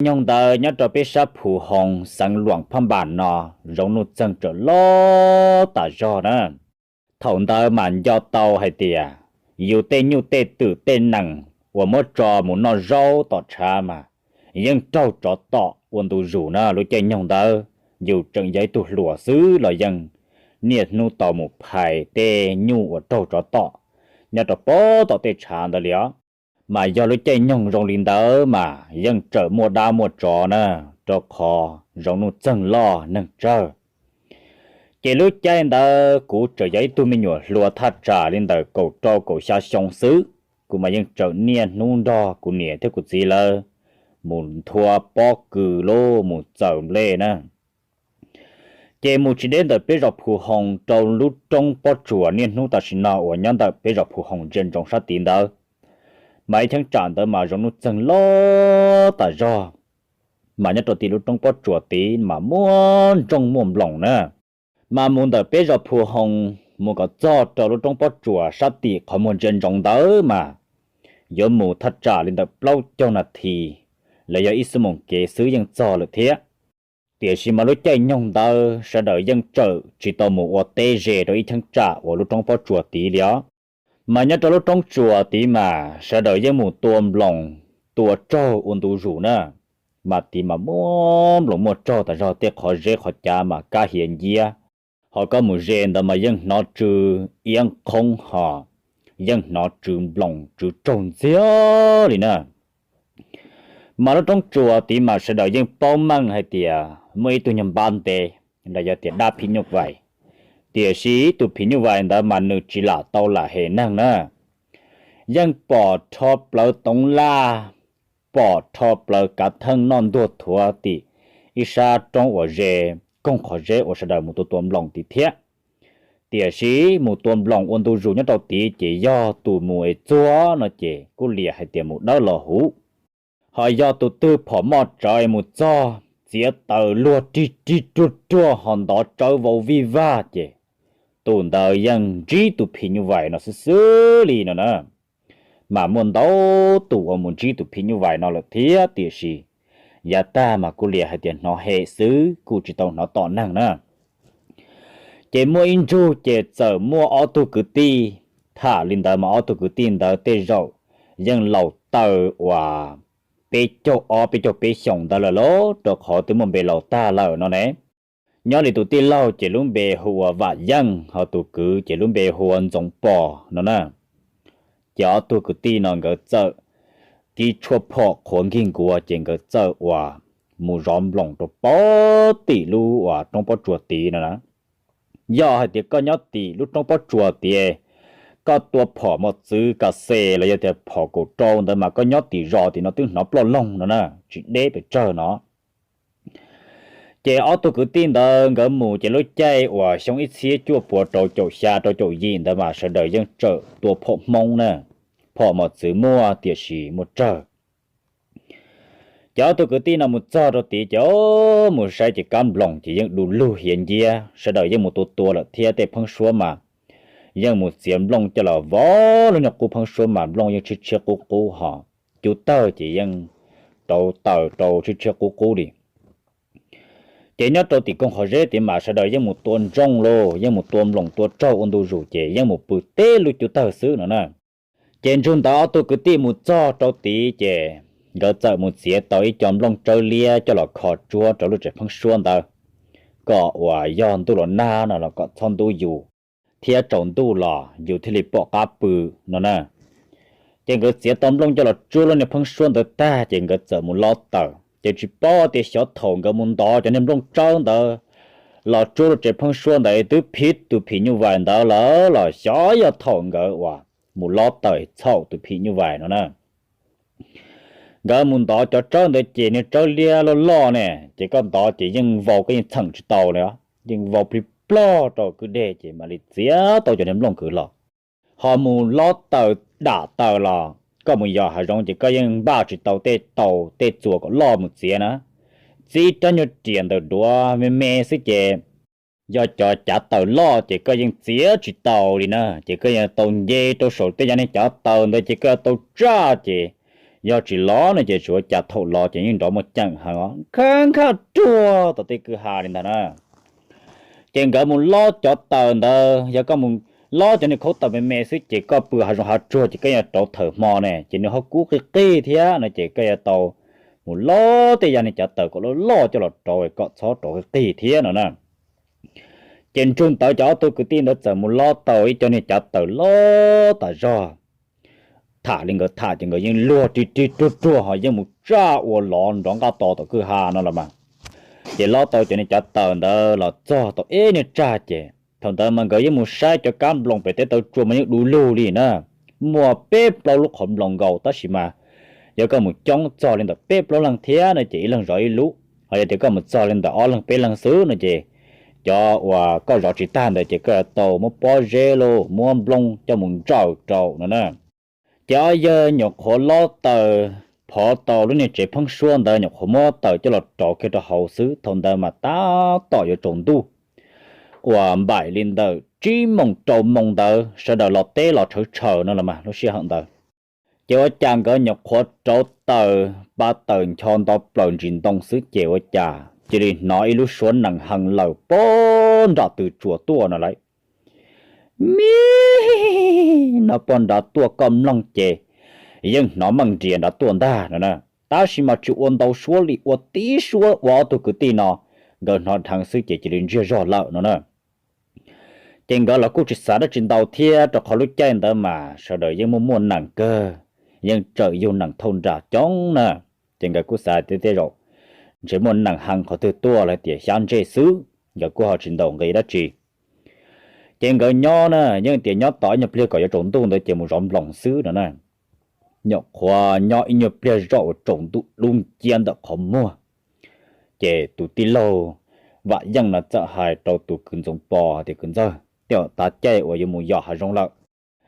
Nyoog ntawd nyob rau peb sab Phu Hoo xeev Luam Phab Npas no, zoov nuj txeeg txawm loj tas zog na. Thaum ntawd mas nco tau hais tias yus tej nyuj tej twm tej nees uas muab tso mus noj zaub tom tshav mas yeej raug tsov tom ua ntu zus na. Lub caij nyoog ntawd yus tseem yog ib tug hluas xwb los yeej niaj hnub tau mus phais tej nyuj uas raug tsov tom nyob rau pem tom tej tshav ntawd li os. Mas yog lub caij nyoog zoo li ntawd mas yeej tseem muaj dab muaj tsov na, rau qhov zoov nuj txeeg loj neeg tsawg. Ces lub caij ntawd kuv tseem yog ib tug me nyuam hluas thaj tsam li ntawm kaum rau kaum xya xyoo xwb. Kuv mas yeej tseem niaj hnub nrog kuv niam thiab kuv txiv lawv mus nthua pob kws los mus txaws nplej na. Ces mus tsis deb ntawm peb zos Phu Hoo rau lub roob Pob Tsuas niaj hnub tam sim no uas nyob ntawm peb zos Phu Hoo ntsia ntsoov sab tid ntawd, mas ib cheeb tsam ntawd mas zoov nuj txeeg loj tas zog. Mas nyob rau tim lub roob Pob Tsuas tid mas muaj ntsooj muaj nploos na. Mas mus ntawm peb zos Phu Hoo mus kom txog rau lub roob Pob Tsuas sab tim qhov muag ntsia ntsoov ntawd mas yuav mus thaj tsam li ntawm plaub caug nas this los yog ib xuab moos kev xwb yeej txog lawm thiab. Tiam sis mas lub caij nyoog ntawd sawv daws yeej tseem tsis tau mus ua teb ze rau ib cheeb tsam uas lub roob Pob Tsuas tid li os. Mas nyob rau lub roob Tsuas tid mas sawv daws yeej mus tua nploos tua tsaug ua ntu zus na. Mas tid mas muaj nploos muaj tsaug tas zog, tej qhov zeb qhov cav mas kab hiav nciab, ho koj mus ze ntawd mas yeej hnov tsw iab qhoob ho yeej hnov tsw nploos tsw tsaug ntxiag li na. Mas lub roob Tsuas tid mas sawv daws yeej paub meej hais tias muaj ib tug nyuag npab ntev los yog tias dab phim nyuj vais. Tiam sis tus phim nyuj vais ntawd mas nws tsis lam tau lam hem neeg na. Yeej pom rho plawv toov laj, pom rho plawv kav theej noj ntuag thuav tim ib sab roob uas ze koog qhov zeb uas sawv daws mus tua tua nploos tid thiab. Tiam sis mus tua nploos ua ntu zus nyob rau tid ces yog tus mus es txuag no ces kuj liam hais tias mus dawb los huv. Ho yog tus twg phom moj tsawv mus txog txiav taws luag rig rig ruag ruag ho ntov tsawb vau vij vag ces tus ntawd yeej ntsib tus phim nyuj vais no xwb xwb li no na. Mas muaj ntau tus uas mus ntsib tus phim nyuj vais no lawm thiab, tiam sis yav tag mas kuj liam hais tias hnov hem xwb, kuj tsis tau hnov tom neeg na. Ces muaj ib ntsug ces txawm muaj ob tug kwv tij, tham li ntawd mas ob tug kwv tij ntawd tej zaum yeej laus taw uas peb caug ob peb caug peb xyoos ntawd lawm lauj, rau qhov twb muaj npe laus tag lawm no ne. Nyob li tus tij laug ces lub npe hu ua Vam Yeej, ho tus kwv ces lub npe hu ua Ntxoov Pos no na. Ces ob tug kwv tij no nkawd txawm kib tshuaj phom qhuav nkig nkuav ces nkawd txawm uas mus zov nploos rau pem tim lub uas roob pob tsuas tid no na. Yog hais tias koj nyob tim lub roob pob tsuas tid, koj tua phom mos txwv kas xes los yog tias phom kaum rau ntawd mas koj nyob tim zos tim no twb hnov ploj loog no na, tsis deb pes tsawg no. Ces ob tug kwv tij ntawd nkawd mus ces lub caij uas xyoo ib txhiab cuaj puas rau caum xya rau caum yim ntawd mas sawv daws yeej tseem tua phom Hmoob na, phom mos txwv muaj tiam sis muaj tsawg. Ces ob tug kwv tij no mus txog rau tid ces mus saib ces kab nploos ces yeej du lug hiav nciab, sawv daws yeej mus tua tua lawm thiab tej pheeb suab mas yeej mus txiav nplooj coj los vov lub nyuag qub pheeb suab mas nplooj yeej tshiab tshiab qub qub ho cub tawg ces yeej rauv taws rau tshiab tshiab qub qub li. Ces nyob rau tim koog qhov zeb tid mas sawv daws yeej mus tua ntsooj lauj, yeej mus tua nploos tua tsaug ua ntu zus ces yeej mus pw teb lub cub tawg xwb no na. Ces ntsug ntawd ob tug kwv tij mus txog rau tid ces nkawd txawm mus txiav tau ib co nplooj tsawb liab coj los kho tsuab rau lub tsev pheeb suab ntawd, kom uas yog ntuj los nag no los kom txhob ntub yus, thiab tsaus ntuj los yus thiaj li pom qab pw no na. Ces nkawd txiav tau nplooj coj los tsuab lub niag pheeb suab ntawd tag ces nkawd txawm mus lob taws, ces tsis paub tias xyov thaum nkawd mus ntov cov niag nplooj tsawb ntawd los tsuab lub tsev pheeb suab ntawd twb phiv tus phim nyuj vais ntawd lawm los xyov yog thaum nkawd uas mus lob taws txhaum tus phim nyuj vais no na. Nkawd mus ntov cov tsawb ntawd ces niag tsawb liab loj loj ne, ces koj ntov ces yeej vau, koj yeej txheem tsis tau li, yeej vau plig plog rau kwj deg ces mam li txiav tau cov niag nplooj kwv los. Ho mus lob taws dam taws los koj mus yos hav zoov ces koj yeej npaj tsis tau tej taus tej txuas kom loj mus txiav na. Txib rab nyuag riam ntawm duav me me xwb ces yog cov cav taws loj ces koj yeej txiav tsis tau li na, ces koj yeej tau nce rau saum tej yog niag cav taws ntawd ces koj yuav tau tsaj ces Yog tsis lov no ces tsis ua cas, thaum lov ces yeej nrov muaj ceem heev os, khab nkhaj ruag tom tej kwj ha li ntag na. Ces nkawd mus lob cov taws ntawd, yog koj mus lob cov niag khaub taws me me xwb ces koj pw hav zoov hav tsuag ces koj yuav rauv thawm hmo ne ces nws ho kub qig qig thiab no ces koj yuav tau mus lob tej yam niag cov taws kom loj loj coj los rauv kom txhob rauv qig qig thiab no na. Ces nrug ntawd cov ob tug kwv tij ntawd txawm mus lob tau ib co niag cov taws loj tas zog. Tham li nkawd tham ces nkawd yeej luag rig rig ruag ruag ho yeej mus tsaj ua lov nrov nqaj to tom kwj ha no los mas. Ces lob tau cov niag cov taws ntawd los txog tau ib niag tsag ces thaum ntawd mas nkawd yeej mus saib cov kab nploos pem teb taw tsua mas yeej du lug li na. Muaj peb plaub lub qhov nploos nkaus tab sis mas yog koj mus coob txog li ntawm peb plaub leeg thiab no ces ib leeg zov ib lub, ho yog tias koj mus txog li ntawm ob leeg peb leeg xwb no ces cov uas koj zov tsis tag ntawd ces koj yuav tau muab pob zeb los muab nplooj coj mus ntsaws rau no na. Ces ob yawg nyuam qhuav lob taws phov tau lub niag tsev pheeb suab ntawd, nyuam qhuav muab taws coj los rauv kiag rau hauv xwb, thaum ntawd mas tab tom yuav tsaus ntuj uas npaim li ntawm tsib moos rau moos ntawd sawv daws los teb los tshawv tshaws no los mas lub sij hawm ntawd. Ces ua cas nkawd nyuam qhuav rauv taws pa taws ncho nto plaws ntsis ntoo xwb ces ua cas cia li hnov ib lub suab nees hees lawm pog nram tw tsuas tuaj no lauj. Mib no pog nrad tuaj, koj mloog ces yeej hnov meej nrias nrad tuaj ntag no na. Tab sis mas tsis ua ntau suab li, ua tib suab ua ob tug kwv tij no nkawd hnov dheev xwb ces cia li ntsiag zog lawm no na. Ces nkawd los kuj tsis xav dab tsi ntau thiab rau qhov lub caij ntawd mas sawv daws yeej muaj muaj nees kawg, yeej tsawm yug nees thauj nra coob na. Ces nkawd kuj xav tias tej zaum ntshe muaj nees hees qhov twg tuaj los tias xyab ntsej xwb, nkawd kuj ho tsis ntaus nqi dab tsi. Ces nkawd nyob na, yeej tias nyob tos ib nyuag pliag kom yuav tsaus ntuj ntawd ces mus zov nploos xwb no na. Nyuam qhuav nyob ib nyuag pliag zoj uas tsaus ntuj dub nciab ntawm qhov muag, ces tus tij laug Vam Yeej no txawm hais rau tus kwv Ntxoov Pov tias, Kwv ntxawg, tej zaum tav caij uas yuav mus yos hav zoov lawm,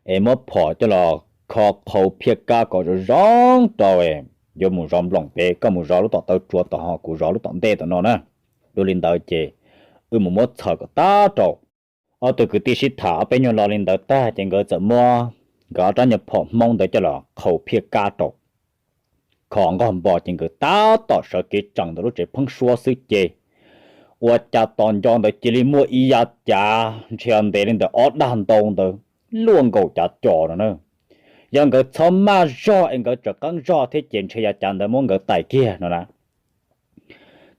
es muab phom coj los kho qhau phiaj kab kom zoo zoo rau, yuav mus zov nploos pem, koj mus zov lub tom taw tsua tom ho kuv zov lub tom ntej tom no na. Dua li ntawd ces wb mus muab txhawm kom tab rau. Ob tug kwv tij sib tham ob peb nyuag lo li ntawd tag ces nkawd txawm muab nkawd ob rab nyuag phom Hmoob ntawd coj los qhau phiaj kab rau, kho nqog npo ces nkawd tab tom sawv kev tsees ntawm lub tsev pheeb suab xwb ces ua cas tos nco ntawd cia li muaj ib yav cav ntshe ntev li ntawm ob dag ntau ntawd luaj nkaus cav co no na. Yog nkawd txhob maj zog es nkawd tsawm qeeb zog thiab ces ntshe yav cav ntawd muab nkawd tais kiag no na.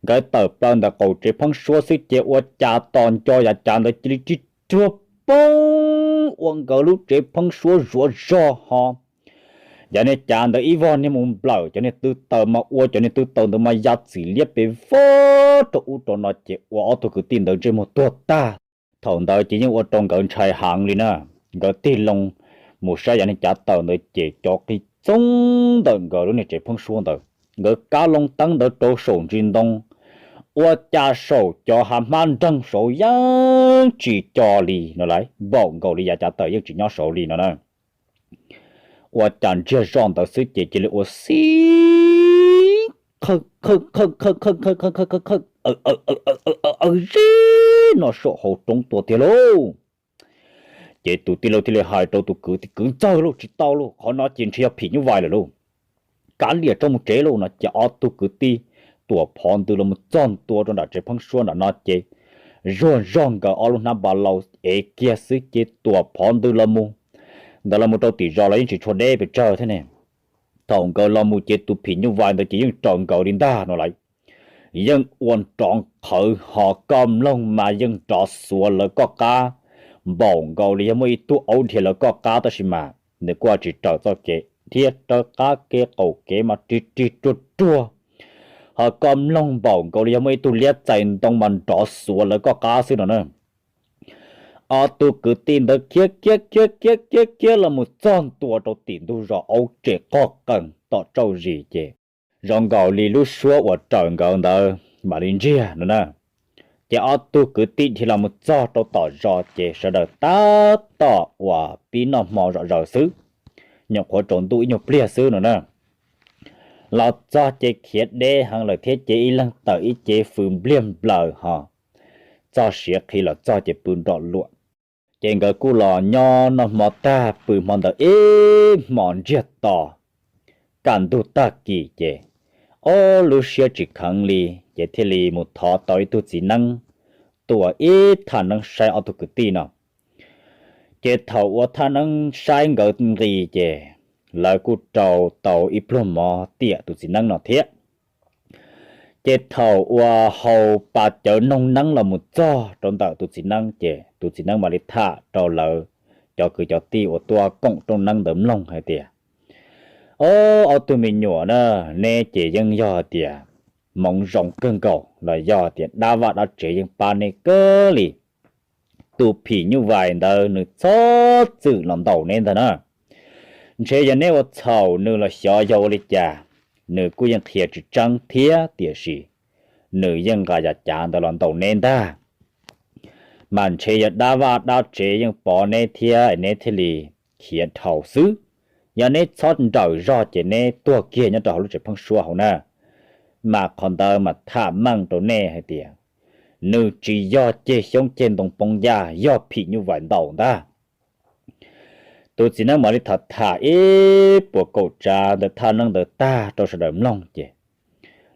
Nkawd tawm plaws ntawm qaum tsev pheeb suab xwb ces ua cas tos nco yav cav ntawd cia li rig ruag poob ua nkawd lub tsev pheeb suab zuav zog ho. Yog niag cav ntawd ib vog niag mus nplawm cov niag tw taws mas ua cov niag tw taws ntawd mas ya txim liab pes vog rau ub rau no ces ua ob tug kwv tij ntawd ntsej muag tuag tag. Thaum ntawd ces yeej ua rau nkawd ntshai heev li na. Nkawd tig loo mus saib yog niag cav taws ntawd ces cov qig txoob ntawm nkawd lub niag tsev pheeb suab ntawd. Nkawd kab loo teeb ntawd rau saum ntsis ntoo, ua cas saum cov hav hmab nreeg saud yeej tsis co li no lauj, npaum nkaus li yav cav taws yeej tsis nyob saud li no na. Ua cas ntsiag zoj ntawd xwb ces cia li ua xib khawj khawj khawj khawj khawj khawj khawj khawj khawj khawj aw aw aw aw aw aw zib no saum hauv roob tuaj tiag lauj. Ces tus tij laug thiaj li hais rau tus kwv tias, Kwv ntxawg lauj, tsis tau lauj, qhov no ces ntshe yog phim nyuj vais lawm lauj. Kav liam tso mus tsev lauj no ces ob tug kwv tij tuam phov ntws los mus txog ntua rau nram tsev pheeb suab nram no ces zuag zog nkawd ob lub hnab npa lau ev kiag xwb ces tuam phov ntws los mus. Ntawd los mus rau tim zos los yeej tsis tshua deb pes tsawg thiab ne. Thaum nkawd los mus ces tus phim nyuj vais ntawd ces yeej raws nkawd li ntag no lauj. Yeej ua nrov qhawv ho koj mloog mas yeej nrov xuav lawv koj qab npaum nkaus li yog muaj ib tug aub dhia lawv koj qab tab sis mas nws kuj tsis raws txoj kev thiab, raws qab kev qaum kev mas rig rig ruag ruag. Ho koj mloog npaum nkaus li yog muaj ib tug liab txais ntoo mas nrov xuav lawv koj qab xwb no na. Ob tug kwv tij ntawd khiav khiav khiav khiav khiav khiav los mus txog ntua rau tim ntug zos aub tsem qog qees tom tsaus zis ces zoo nkaus li lub suab uas raws nkawd ntawd mam li ntsiag no na. Ces ob tug kwv tij dhia los mus txog rau tom zos ces sawv daws tab tom uas pib noj hmo zom zaws xwb, nyuam qhuav tsaus ntuj ib nyuag pliag xwb no na. Los txog ces khiav deb heev lawm thiab ces ib leeg tawm ib cev fws npliag nplaws ho txog siav qhi los txog ces pw nrom luam. Ces nkawd kuj los nyob noj hmo tag pw hmo ntawd ib hmos ntsiag to, kaj ntug tag kis ces ob lub siab tsis kheev li, ces thiaj li mus thov tau ib tug txiv neeb tuaj ib thaj neeb saib ob tug kwv tij no. Ces thaum ua thaj neeb saib nkawd nqis ces lawv kuj rau tau ib pluag mov tiam tus txiv neeb no thiab. Ces thaum uas haus pas cawv noog neeb los mus txog rau ntawm tus txiv neeb ces tus txiv neeb mam li tham rau lawv cov kwv cov tij uas tuaj koom rooj neeb ntawd mloog hais tias, Ob, ob tug me nyuam na, neb ces yeej yog hais tias hmoov zoo kawg nkaus los yog tias dab vaj dab tsev yeej pab neb kawg li. Tus phim nyuj vais ntawd nws txhob txwm los ntaus neb ntag na. Ntshe yog neb ua txhaum nws los xyov yog ua li cas, nws kuj yeej qhia tsis tseeb thiab tiam sis nws yeej nqa yam cav ntawd los ntaus neb ntag. Mas ntshe yog dab vaj dab tsev yeej pov neb thiab neb thiaj li khiav dhau xwb. Yog neb txhob nrawm zog ces neb tuag kiag nyob rau hauv lub tsev pheeb suab hauv na. Mas qhov ntawd mas tham meej rau nej hais tias nws tsis yog ceg xyoob ceg ntoo poob yaj, yog phim nyuj vais ntaus ntag. Tus txiv neeb mam li tham tham ib puas kaum tsav ntawm thaj neeb ntawd tag rau sawv daws mloog ces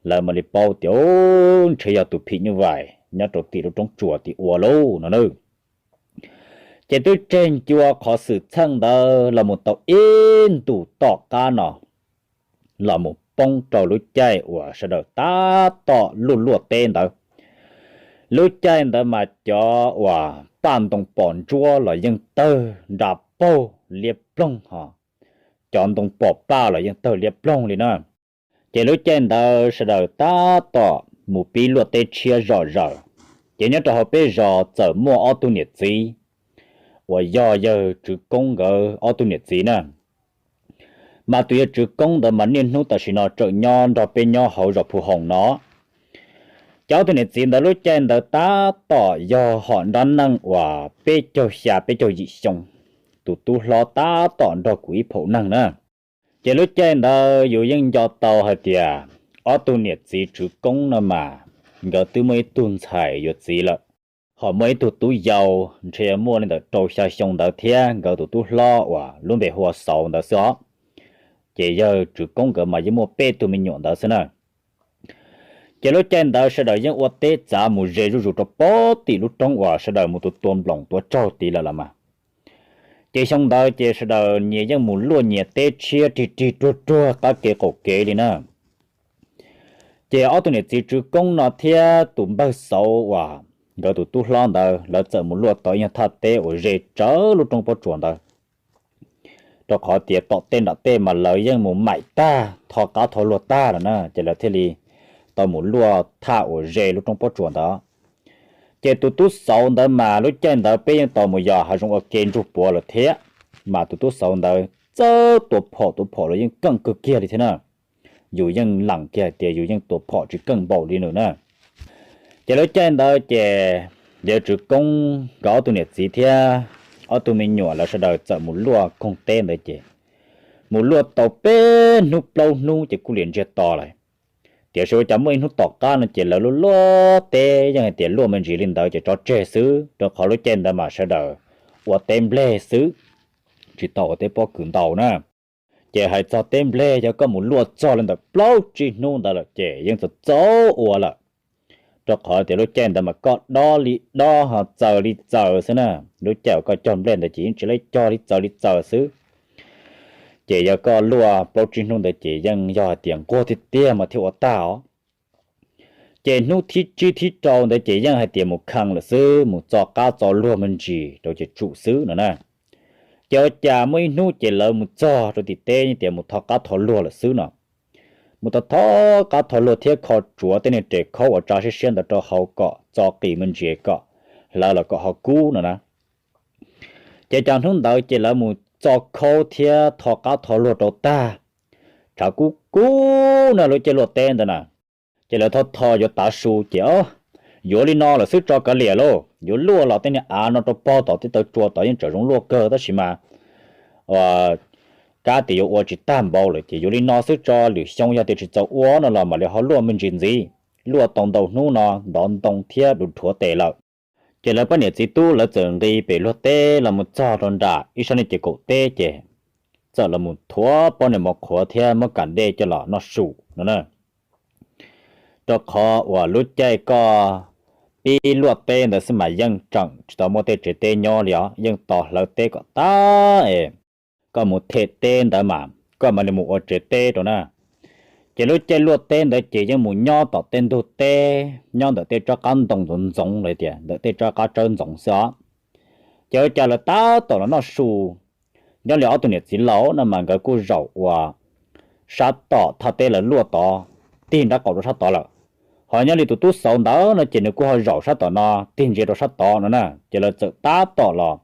lawv mam li paub tias, Ub, ntshe yog tus phim nyuj vais nyob rau tim lub roob tsuas tim ua lauj no na. Ces twb tseg ncua qhov xwm txheej ntawd los mus tau ib ntus tom qab no los mus poob rau lub caij uas sawv daws tab tom luaj luaj teb ntawd. Lub caij ntawd mas cov uas paj ntoo pom ntsuab los yeej tawg nra paug liab ploog ho, cov ntoo pom paj los yeej tawg liab ploog li na. Ces lub caij ntawd sawv daws tab tom mus pib luaj teb tshiab zom zaws, ces nyob rau hauv peb zos txawm muaj ob tug niam txiv uas yog yawg Tswv Koob nkawd ob tug niam txiv na. Mas tus yawg Tswv Koob ntawd mas niaj hnub tam sim no tseem nyob nrog peb nyob hauv zos Phu Hoos no. Ces ob tug niam txiv ntawd lub caij ntawd tab tom yog hom nrab neej uas peb caug xya peb caug yim xyoo, tus tub hlob tab tom nrog kuv ib phaum neeg na. Ces lub caij ntawd yus yeej nco tau hais tias ob tug niam txiv Tswv Koob no mas nkawd twb muaj ib tug ntxhais yuav txiv lawm, ho muaj ib tug tub yau ntshe muaj li ntawm rau xya xyoo ntawd thiab nkawd tus tub hlob uas lub npe hu ua Xauv ntawd xwb os. Ces yawg Tswv Koob nkawd mas yeej muaj peb tug me nyuam ntawd xwb na. Ces lub caij ntawd sawv daws yeej ua teb txav mus ze zuj zus rau pem tim lub roob uas sawv daws mus tua tua nploos tuav tsaug tid lawm los mas. Ces xyoo ntawd ces sawv daws nyias yeej mus luaj nyias teb tshiab rig rig ruag ruag qab kev qaum kev li na. Ces ob tug niam txiv Tswv Koob no thiab tus npawg Xauv uas nkawd tus tub hlob ntawd lawv txawm mus luaj tau ib nyuag thaj teb uas ze tsawv lub roob pob tsuas ntawd. Rau qhov tias tom tej nram tej mas lawv yeej mus maim tag, tho qab tho luag tag lawm na, ces lawv thiaj li tau mus luaj thaj uas ze lub roob pob tsuas ntawd. Ces tus tub Xauv ntawd mas lub caij ntawd peb yeej tau mus yos hav zoov ua ke ntsug puav lawm thiab, mas tus tub Xauv ntawd txawj tua phom, tua phom los yeej keej kawg kiag li thiab na. Yus yeej lees kiag hais tias yus yeej tua phom tsis keej npaum li nws na. Ces lub caij ntawd ces yawg Tswv Koob nkawd ob tug niam txiv thiab ob tug me nyuam lawv sawv daws txawm mus luaj koog teb ntawd ces mus luaj tau peb hnub plaub hnub ces kuj liam ntsiag to lawm. Tiam sis ua cas muaj ib hnub tom qab no ces lawv luaj luaj teb yeej hais tias luaj me ntsis li ntawd ces tso tseg xwb, rau qhov lub caij ntawd mas sawv daws ua teb nplej xwb, tsis tau ua teb pob kws ntau na. Ces hais txog teb nplej yog koj mus luaj txog li ntawm plaub tsib hnub ntawd lawm ces yeej txaus txaus ua lawm, rau qhov tias lub caij ntawd mas koj dob li dob ho txaws li txaws xwb na. Lub caij uas koj cog nplej ntawd ces yeej tsis laib cog li txaws li txaws xwb. Ces yog koj luaj plaub tsib hnub ntawd ces yeej yog hais tias nquag tiag tiag mas thiaj ua tag os. Ces hnub thib tsib thib rau ntawd ces yeej hais tias mus kheej lawm xwb, mus txo qab txo luag me ntsis rau ces tsum xwb no na. Ces ua cas muaj ib hnub ces lawv mus txog rau tim teb tias mus tho qab tho luag lawm xwb no. Mus tho tho qab tho luag thiab kho tsuav tej niag res khaub uas tsa siab siab ntawd rau hauv kom txo qis me ntsis kom hlawv los kom ho kub no na. Ces cas hnub ntawd ces lawv mus txo khaub thiab tho qab tho luag rau tag, tshav kub kub na lub caij luaj teb ntawd na. Ces lawv tho tho yuav tav su ces, Yuav li no lawm xwb tso kav liam lauj, yuav luaj los tej niag av no rau pog tom tej taw tsua tod yeej tseem zoo luaj kawg tab sis mas kab tias yuav ua tsis tag npaum lawm ces yuav li no xwb tso, lwm xyoo yog tias tsis txaus ua no los mam li ho luaj me ntsis ntxiv, luaj tau ntau hnub no ntov ntoo thiab dhuav dhuav tes lawm. Ces lawv pab niam txiv tub lawv txawm nqis pem luag teb los mus txog rau nram ib sab niag ces kaum teb ces txawm los mus thuav pob niag mov qhuav thiab muab kam dej coj los noj su no na. Rau qhov uas lub caij koj pib luaj teb ntawd xwb mas yeej tseem tsis tau muaj tej tsev teb nyob li os, yeej tos hlawv teb kom tag es koj mus them teb ntawd mas koj mam li mus ua tsev teb rau na. Ces lub caij luaj teb ntawd ces yeej mus nyob tom tej ntug teb, nyob ntawm tej tsob qab ntoo ntxoov ntxoov los tias ntawm tej tsob qab tsawb ntxoov xwb os. Ces ua cas lawv tab tom los noj su, nyob li ob tug niam txiv laus no mas nkawd kuj zaum uas sab tom thaj teb lawv luaj tod, tig nrab qaum rau sab tod lawm. Ho nyob li tus tub xauv ntawd no ces nws kuj ho zaum sab tom no tig ntsia rau sab tod no na, ces lawv txawm tab tom los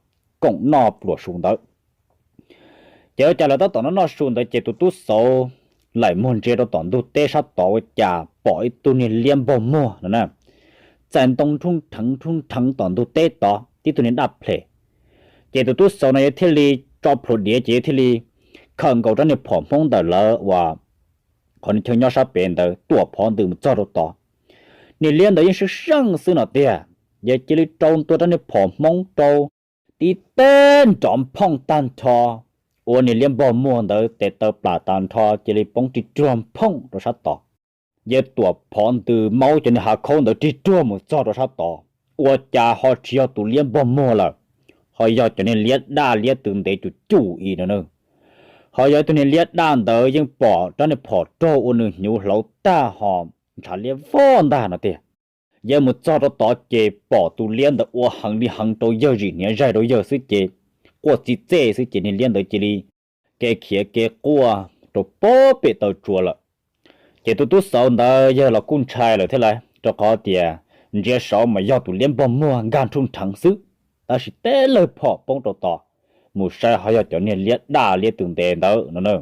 koom noj pluas su ntawd. Ces ua cas lawv tab tom noj noj su ntawd ces tus tub xauv laim muag ntsia rau tom ntug teb sab tod ua cas pom ib tug niag liab npog muag no na, txais ntoo nrhub nrheev nrhub nrheev tom ntug teb tod tib tug niag daj phem. Ces tus tub xauv no yog thiaj li tso plhuav diav ces yog thiaj li khawm nkaus rab niag phom hmoob ntawm lawv uas qhov niag chaw nyob sab pem ntawd tuam phov ntws mus txog rau tod. Niag liab ntawd yeej sib seej xwb no tiag, yog cia li rau ntua rab niag phom hmoob rau tib teg nrov nphooj tag nrho, ua niag liab npog muag ntawd tes taw plam tag nrho cia li poob rig ruag nphooj rau sab tod. Yog tuam phov ntws maub cov niag hav khaub ntawd rig ruag mus txog rau sab tod, ua cas ho tsis yog tus liab npog muag lawm, ho yog cov niag liab daj liab tw ntev cuj cuj i no na. Ho yog ib tug niag liab daj ntawd yeej pom rab niag phom raug ua nws hnyuv hlauv tag ho ntshav liab vog ntag no tiag. Yog mus txog rau tod ces pom tus liab ntawd ua heev li heev rau yawg zim hniav zaig rau yawg xwb ces quaj txi txej xwb ces niag liab ntawd cia li kev khiav kev quaj rau pob pem taw tsua lawm. Ces tus tub xauv ntawd yawg los kuj ntshai lawm thiab lauj, rau qhov tias ntsia saud mas yog tus liab npog muag nkag nrhub nrheev xwb, tab sis teb lawg phom poob rau tod, mus saib ho yog cov niag liab daj liab tw ntev ntawd no na.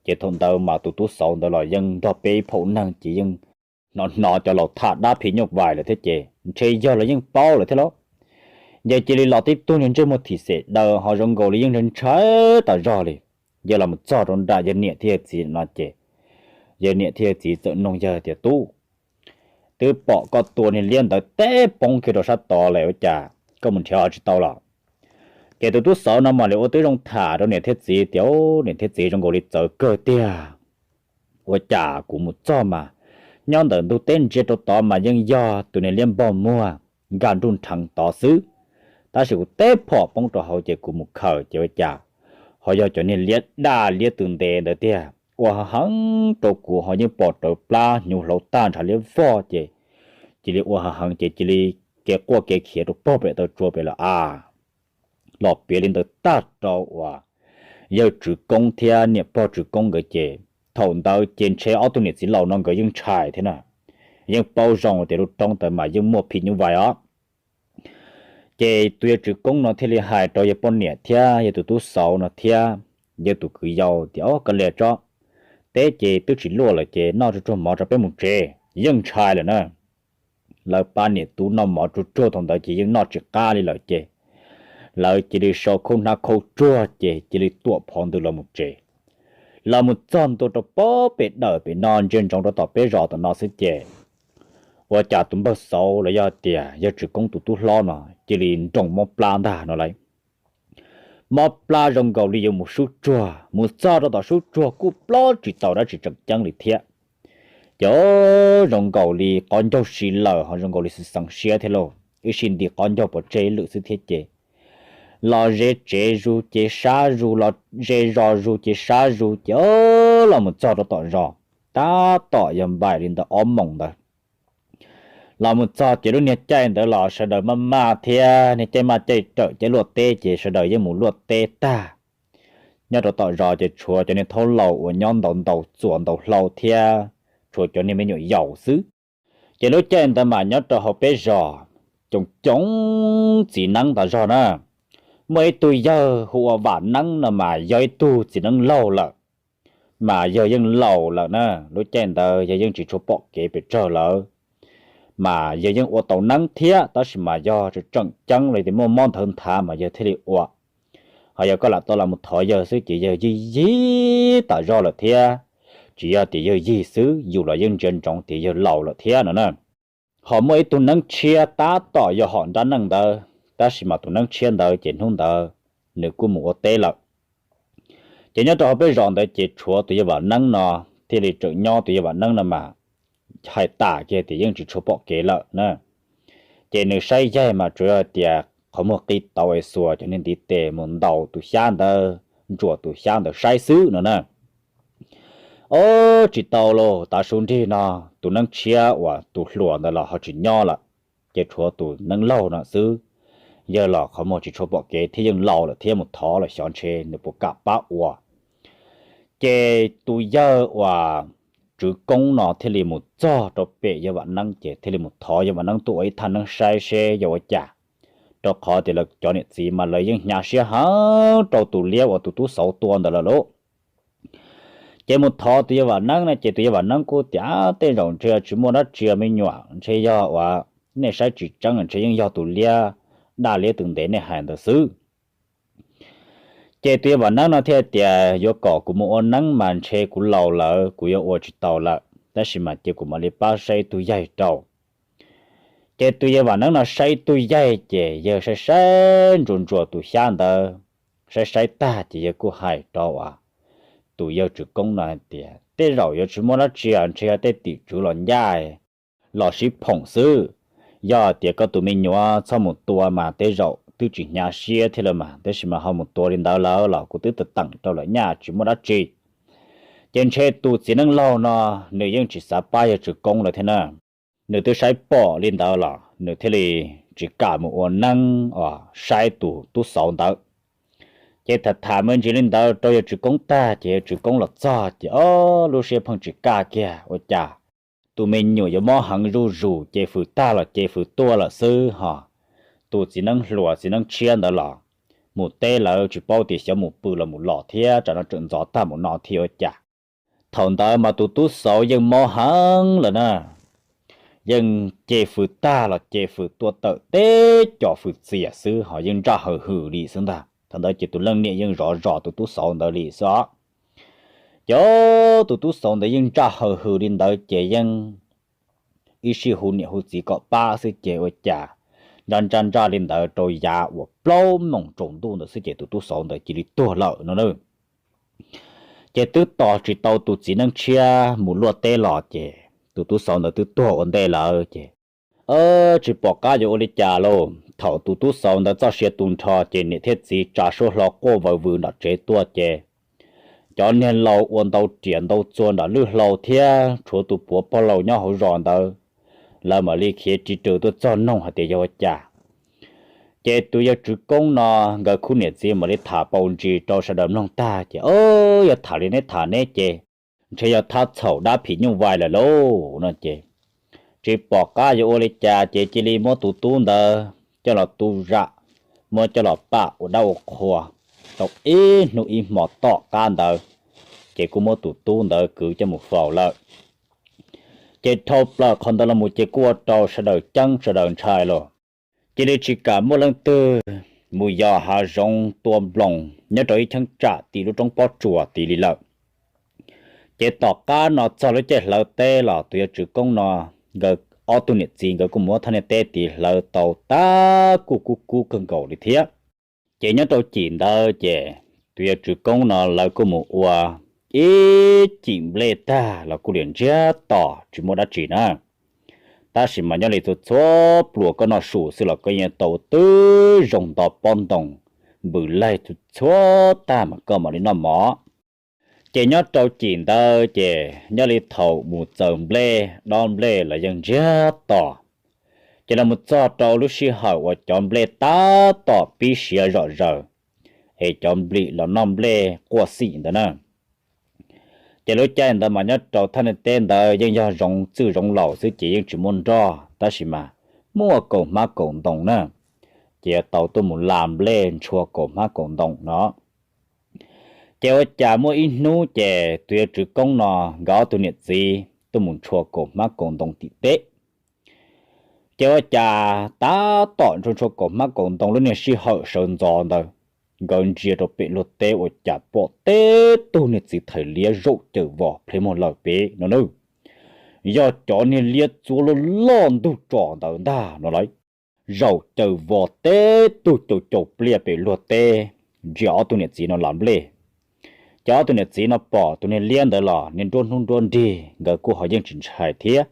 Ces thaum ntawd mas tus tub xauv ntawd los yeej nrog peb ib phaum neeg ces yeej hnov hnov cov laus tham dab phim nyuj vais lawm thiab ces ntshe yawg los yeej paub lawm thiab lauj. Yawg cia li los tib tug niag ntsej muag thim xem daws ho zoo nkaus li yeej ntshai ntshai tas zog li. Yawg los mus txog rau nram yawg niam thiab yawg txiv no ces yawg niam thiab yawg txiv txawm nug yawg tias, Tub, twb pom koj tua niag liab ntawd teb poob kiag rau sab tod lawm ua cas koj mus nrhiav ho tsis tau los? Ces tus tub xauv no mam li ua tib zoo tham rau niam thiab txiv tias, Niam thiab txiv, zoo nkaus li txawv kawg tiag. Ua cas kuv mus txog mas nyob ntawm ntug teb ntsia rau tod mas yeej yog tus niag liab npog muag nkag nruj nrheev tod xwb, tab sis kuv teb phom poob rau hauv ces kuv mus khaws ces ua cas ho yog cov niag liab daj liab tw ntev ntawd tiag. Ua heev heev rau kuv ho yeej pom rawv plab hnyuv hlauv tag ntshav liab vog ces cia li ua heev heev ces cia li kev quaj kev khiav rau pob pem taw tsua pem lawm a. Los piav li ntawd tag rau uas yawg Tswv Koob thiab niam pog Tswv Koob nkawd ces thaum ntawd ces ntshe ob tug niam txiv laus no nkawd yeej ntshai thiab na, yeej paub zoo tias lub roob ntawd mas yeej muaj phim nyuj vais os. Ces tus yawg Tswv Koob no thiaj li hais rau yawg poj niam thiab yawg tus tub xauv no thiab yawg tus kwv yau tias, Au, koj liam tso, teb ces twb tsis luaj lawm ces noj tsuag tsuag mov tso peb mus tsev, yeej ntshai lawm na. Lawv pab niam tub noj mov tsuag tsuag thaum ntawd ces yeej noj tsis qab li lawm ces lawv cia li sau khaub hnab khaub tsuag ces cia li tuam phov ntws los mus tsev. Los mus txog ntua rau pob pem dawm pem no ntsia ntsoov rau tom peb zos tom no xwb ces ua cas tus npawg xauv los yog tias yawg Tswv Koob tus tub hlob no cia li nroo mob plab ntag no lauj. Mob plab zoo nkaus li yuav mus sub tsuag, mus txog rau tom sub tsuag kuj plob tsis tau dab tsi tseem ceeb li thiab. Ces zoo nkaus li qhov ncauj si lawm ho zoo nkaus li xwm xeev siab thiab lauj, ib sij nti qhov ncauj pov tseg ib lwm xwb thiab ces los ze tsev zus ces sab zus, los ze zos zus ces sab zus ces los mus txog rau tom zos, tab tom yog npaum li ntawm ob moos ntawd. Los mus txog ces lub niag caij ntawd los sawv daws maj maj thiab, niag caij maj caij rawm caij luaj teb ces sawv daws yeej mus luaj teb tag. Nyob rau tom zos ces tshuav cov niag thaub laus uas nyob ntaus ntaus txuas ntaus hlau thiab tshuav cov niag me nyuam yaus xwb. Ces lub caij ntawd mas nyob rau hauv peb zos coob coob txiv neeb tas zog na. Muaj ib tug yawg hu ua Vam Neeb no mas yog ib tug txiv neeb laug lawm, mas yawg yeej laus lawm na. Lub caij ntawd yawg yeej tsis tshua pom kev pes tsawg lawm, mas yawg yeej ua tau neeb thiab tab sis mas yog tseem ceeb li tias muaj mob nthawv nthav mas yawg thiaj li ua. Ho yog koj lam tau los mus thov yawg xwb ces yawg yig yig tas zog lawm thiab. Tsis yog tias yawg yig xwb, yus los yeej ntsia ntsoov tias yawg laus lawm thiab no na. Ho muaj ib tug neeb tshiab tab tom yog hom nrab neej ntawd, tab sis mas tus neeb tshiab ntawd ces hnub ntawd nws kuj mus ua teb lawm. Ces nyob rau hauv peb zos ntawd ces tshuav tus yawg Vam Neeb no thiaj li tseem nyob, tus yawg Vam Neeb no mas hais tas kiag tias yeej tsis tshua pom kev lawm na. Ces nws saib yaig mas tsuas yog tias qhov muag qi tauv es xuas cov niag ntiv tes mus ntaus tus xyab ntawd, ntsuas tus xyab ntawd saib xwb no na. Ob, tsis tau lauj, tav su nrig no tus neeb tshiab uas tus hluas ntawd los ho tsis nyob lawm, ces tshuav tus neeb laug no xwb. Yawg los qhov muag tsis tshua pom kev thiab yeej laus lawm thiab, mus thov los xyov ntshe nws puas kam pab ua. Ces tus yawg uas Tswv Koob no thiaj li mus txog rau pem yawg Vam Neeb ces thiaj li mus thov yawg Vam Neeb tuaj ua ib thaj neeb saib seb yog ua cas. Rau qhov tias lawv cov niam txiv mas lawv yeej hnyav siab heev rau tus liab uas tus tub xauv tua ntawd lawm lauj. Ces mus thov tus yawg Vam Neeb no ces tus yawg Vam Neeb kuj tias, Tej zaum ntshe tsis muaj dab tsi me nyuam, ntshe yog uas nej saib tsis tseeb, ntshe yeej yog tus liab, daj liab tus ntev nej hais ntawd xwb. Ces tus yawg Vam Neeb no thiaj tias, Yuav kom kuv mus ua neeb mas ntshe kuv laus lawm, kuv yuav ua tsis tau lawm, tab sis mas cia kuv mam li pab saib ib tug yaig rau. Ces tus yawg Vam Neeb no saib ib tug yaig ces yawg saib saib ntsuas ntsuas tus xyab ntawd, saib saib tag ces yawg kuj hais rau tus yawg Tswv Koob no hais tias, Tej zaum yuav tsis muaj dab tsi, ntshe yog tej tim tswv los ncaj los sib phoom xwb. Yog tias koj tus me nyuam txhob mus tua mas tej zaum twb tsis hnyav siab thiab lawm mas, tab sis mas ho mus tua li ntawd lawm los kuv twb teem rau lawm nyaj, tsis muaj dab tsi. Ces ntshe tus txiv neeb laug no nws yeej tsis xav pab yawg Tswv Koob lawm thiab na. Nws twb saib pom li ntawd los nws thiaj li tsis kam mus ua neeb os saib tus tub xauv ntawd. Ces tham tham me ntsis li ntawd rau yawg Tswv Koob tag ces yawg Tswv Koob los txog ces ob lub siab pheej tsis kaj kiag, ua cas tus me nyuam yuav mob heev zuj zus, ces fws tag los ces fws tuaj lawm xwb hos. Tus txiv neeb hluas txiv neeb tshiab ntawd los mus teb lawm tsis paub tias xyov mus pw los mus los thiab, tsam no tseem ntxov tag mus no thiab ua cas. Thaum ntawd mas tus tub xauv yeej mob heev lawm na, yeej ces fws tag los ces fws tuaj tawm teb cos fws txias xwb hos yeej ntsaj hawm hwm li xwb ntag. Thaum ntawd ces tus leej niam yeej zov zos tus tub xauv ntawd li xwb os. Ces tus tub xauv ntawd yeej ntsaj hawm hwm li ntawd ces yeej ib sij hu niam hu txiv kom pab xwb ces ua cas ntsaj ntsaj ntsaj li ntawd rau yav uas plaub moos tsaus ntuj ntawd xwb ces tus tub xauv ntawd cia li tuag lawm no na. Ces twb tos tsis tau tus txiv neeb tshiab mus luaj teb los ces tus tub xauv ntawd twb tuag ua ntej lawm ces tsis pom qab yuav ua li cas lauj. Thaum tus tub xauv ntawd txoj sia tu nrho ces niam thiab txiv tsa suab hlo quaj vawv vws nram tsev tuaj ces cov niag laus ua ntau riam ntau txuas nram lwj hlau thiab tshuav tus puav pog laus nyob hauv zos ntawd, lawv mam li khiav ris rws tuaj txog noog hais tias yog ua cas. Ces tus yawg Tswv Koob no nkawd khub niam txiv mam li tham paus ntsis rau sawv daws mloog tag ces, Yog tham li neb tham neb ces ntshe yog thab txhaum dab phim nyuj vais lawm lauj no ces tsis pom qab yuav ua li cas ces cia li muab tus tub ntawd coj los tu zam, muab coj los pam ua dab ua qhua tau ib hnub ib hmo tom qab ntawd ces kuj muab tus tub ntawd kwv coj mus faus lawm. Ces dhau plaws qhov ntawd los mus ces kuj ua rau sawv daws ceeb sawv daws ntshai los cia li tsis kam muaj leej twg mus yos hav zoov tua nploos nyob rau ib cheeb tsam tim lub roob pob tsuas tid li lawm. Ces tom qab no txog lub caij hlawv teb los tus yawg Tswv Koob no nkawd ob tug niam txiv nkawd kuj muab thaj niag teb tid hlawv tau tab kuj kub kub kawg nkaus li thiab. Ces nyob rau cim ntawd ces tus yawg Tswv Koob no lawv kuj mus ua ib cim nplej tag los kuj liam ntsiag to tsis muaj dab tsi na. Tab sis mas nyob li txhua txhua pluas koj noj su xwb los koj yeej tau twb zoo nto pob ntoo npws laig txhua tag mas koj mam li noj mov. Ces nyob rau cim ntawd ces nyob li thaum mus txaws nplej dob nplej los yeej ntsiag to. Ces los mus txog rau lub sij hawm uas cov nplej tab tom pib siav zom zaws es cov nplim los noj nplej quaj xim ntawd na. Ces lub caij ntawd mas nyob rau thaj niag teb ntawd yeej yog zoov txwj zoov laus xwb ces yeej tsis muaj nroj, tab sis mas muaj kaum hmab kaum ntoo na, ces yuav tau tuaj mus la nplej ntshua kaum hmab kaum ntoo no. Ces ua cas muaj ib hnub ces tus yawg Tswv Koob no nkawd ob tug niam txiv tuaj mus ntshua kaum hmab kaum ntoo tim teb. Ces ua cas tab tom ntshua ntshua kaum hmab kaum ntoo lub niag sij hawm sawv ntxov ntawd, nkawd ntsia rau pem luag teb ua cas pom teb tug niag txiv thais liab zaum caws vos plhev muag lawm pem no na. Yog cov niag liab txua loj loj ntug tsom ntawd ntag no lauj. Zaum caws vos teb tug caum caum pliaj pem luag teb, ntsia ob tug niam txiv no la nplej. Ces ob tug niam txiv no pom tus niag liab ntawd los niag nruab hnub nruab nrig, nkawd kuj ho yeej tsis ntshai thiab.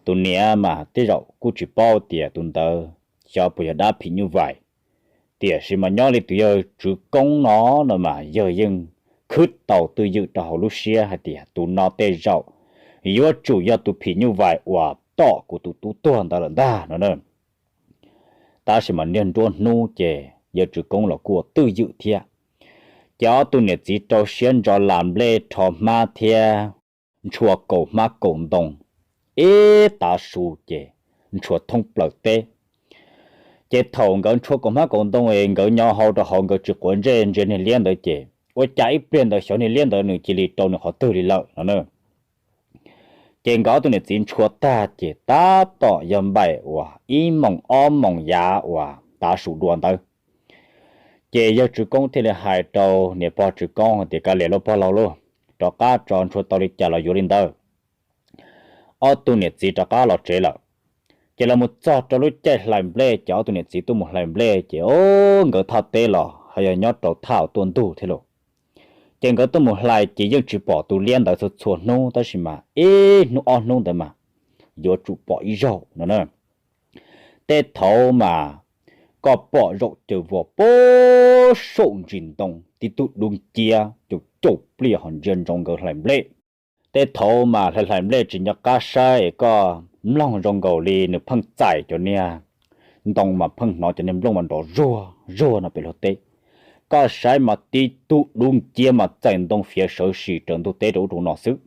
Tus niam mas tej zaum kuj tsis paub tias tus ntawd xyov puas yog dab phim nyuj vais. Tiam sis mas nyob li tus yawg Tswv Koob no no mas yawg yeej khwb tau twj ywm rau hauv lub siab hais tias tus no tej zaum yuav tsum yog tus phim nyuj vais uas tom kuv tus tub tuag ntawd lawm ntag no na. Tab sis mas niag nruab hnub ces yawg Tswv Koob los kuj ua twj ywm thiab. Ces ob tug niam txiv rau siab ntso las nplej rho hmab thiab ntshua kaus hmab kaus ntoo ib tav su ces ntshua thoob plaws teb. Ces thaum nkawd ntshua kaus hmab kaus ntoo es nkawd nyo hau rau hauv, nkawd tsis quav ntsej ntsia niag liab ntawd ces ua cas ib pliag ntawd xyov niag liab ntawd nws cia li rau nws qhov twg li lawm no na. Ces nkawd ob tug niam txiv ntshua tag ces tab tom yog npaum uas ib moos ob moos yav uas tav su dua ntawd. Ces yawg Tswv Koob thiaj li hais rau niam pog Tswv Koob hais tias, Kav liam lauj pog laus lauj, rov qab tso, ntshua tau li cas los yuav li ntawd. Ob tug niam txiv rov qab los tsev lawm. Ces los mus txog rau lub caij hlais nplej ces ob tug niam txiv tuaj mus hlais nplej ces o, nkawd thaj teb los ho yog nyob rau thaj tuaj ntug thiab lauj. Ces nkawd tuaj mus hlais ces yeej tsis pom tus liab ntawd txhua txhua hnub, tab sis mas ib hnub ob hnub ntawd mas yuav tsum pom ib zaug no na. Tej thaum mas koj pom zaum caws vos pab saum ntsis ntoo tib tug dub nciab caum caum pliaj ho ntsia ntsoov nkawd hlais nplej. Tej thaum mas hlais hlais nplej tsis nco qab saib es koj mloog zoo nkaus li nws pheej txais cov niag ntoo mas pheej hnov cov niag nplooj mas nrov zuag zuag no pem luag teb. Koj saib mas tib tug dub nciab mas txais ntoo fiav sawv sis raws ntug teb rau ub rau no xwb.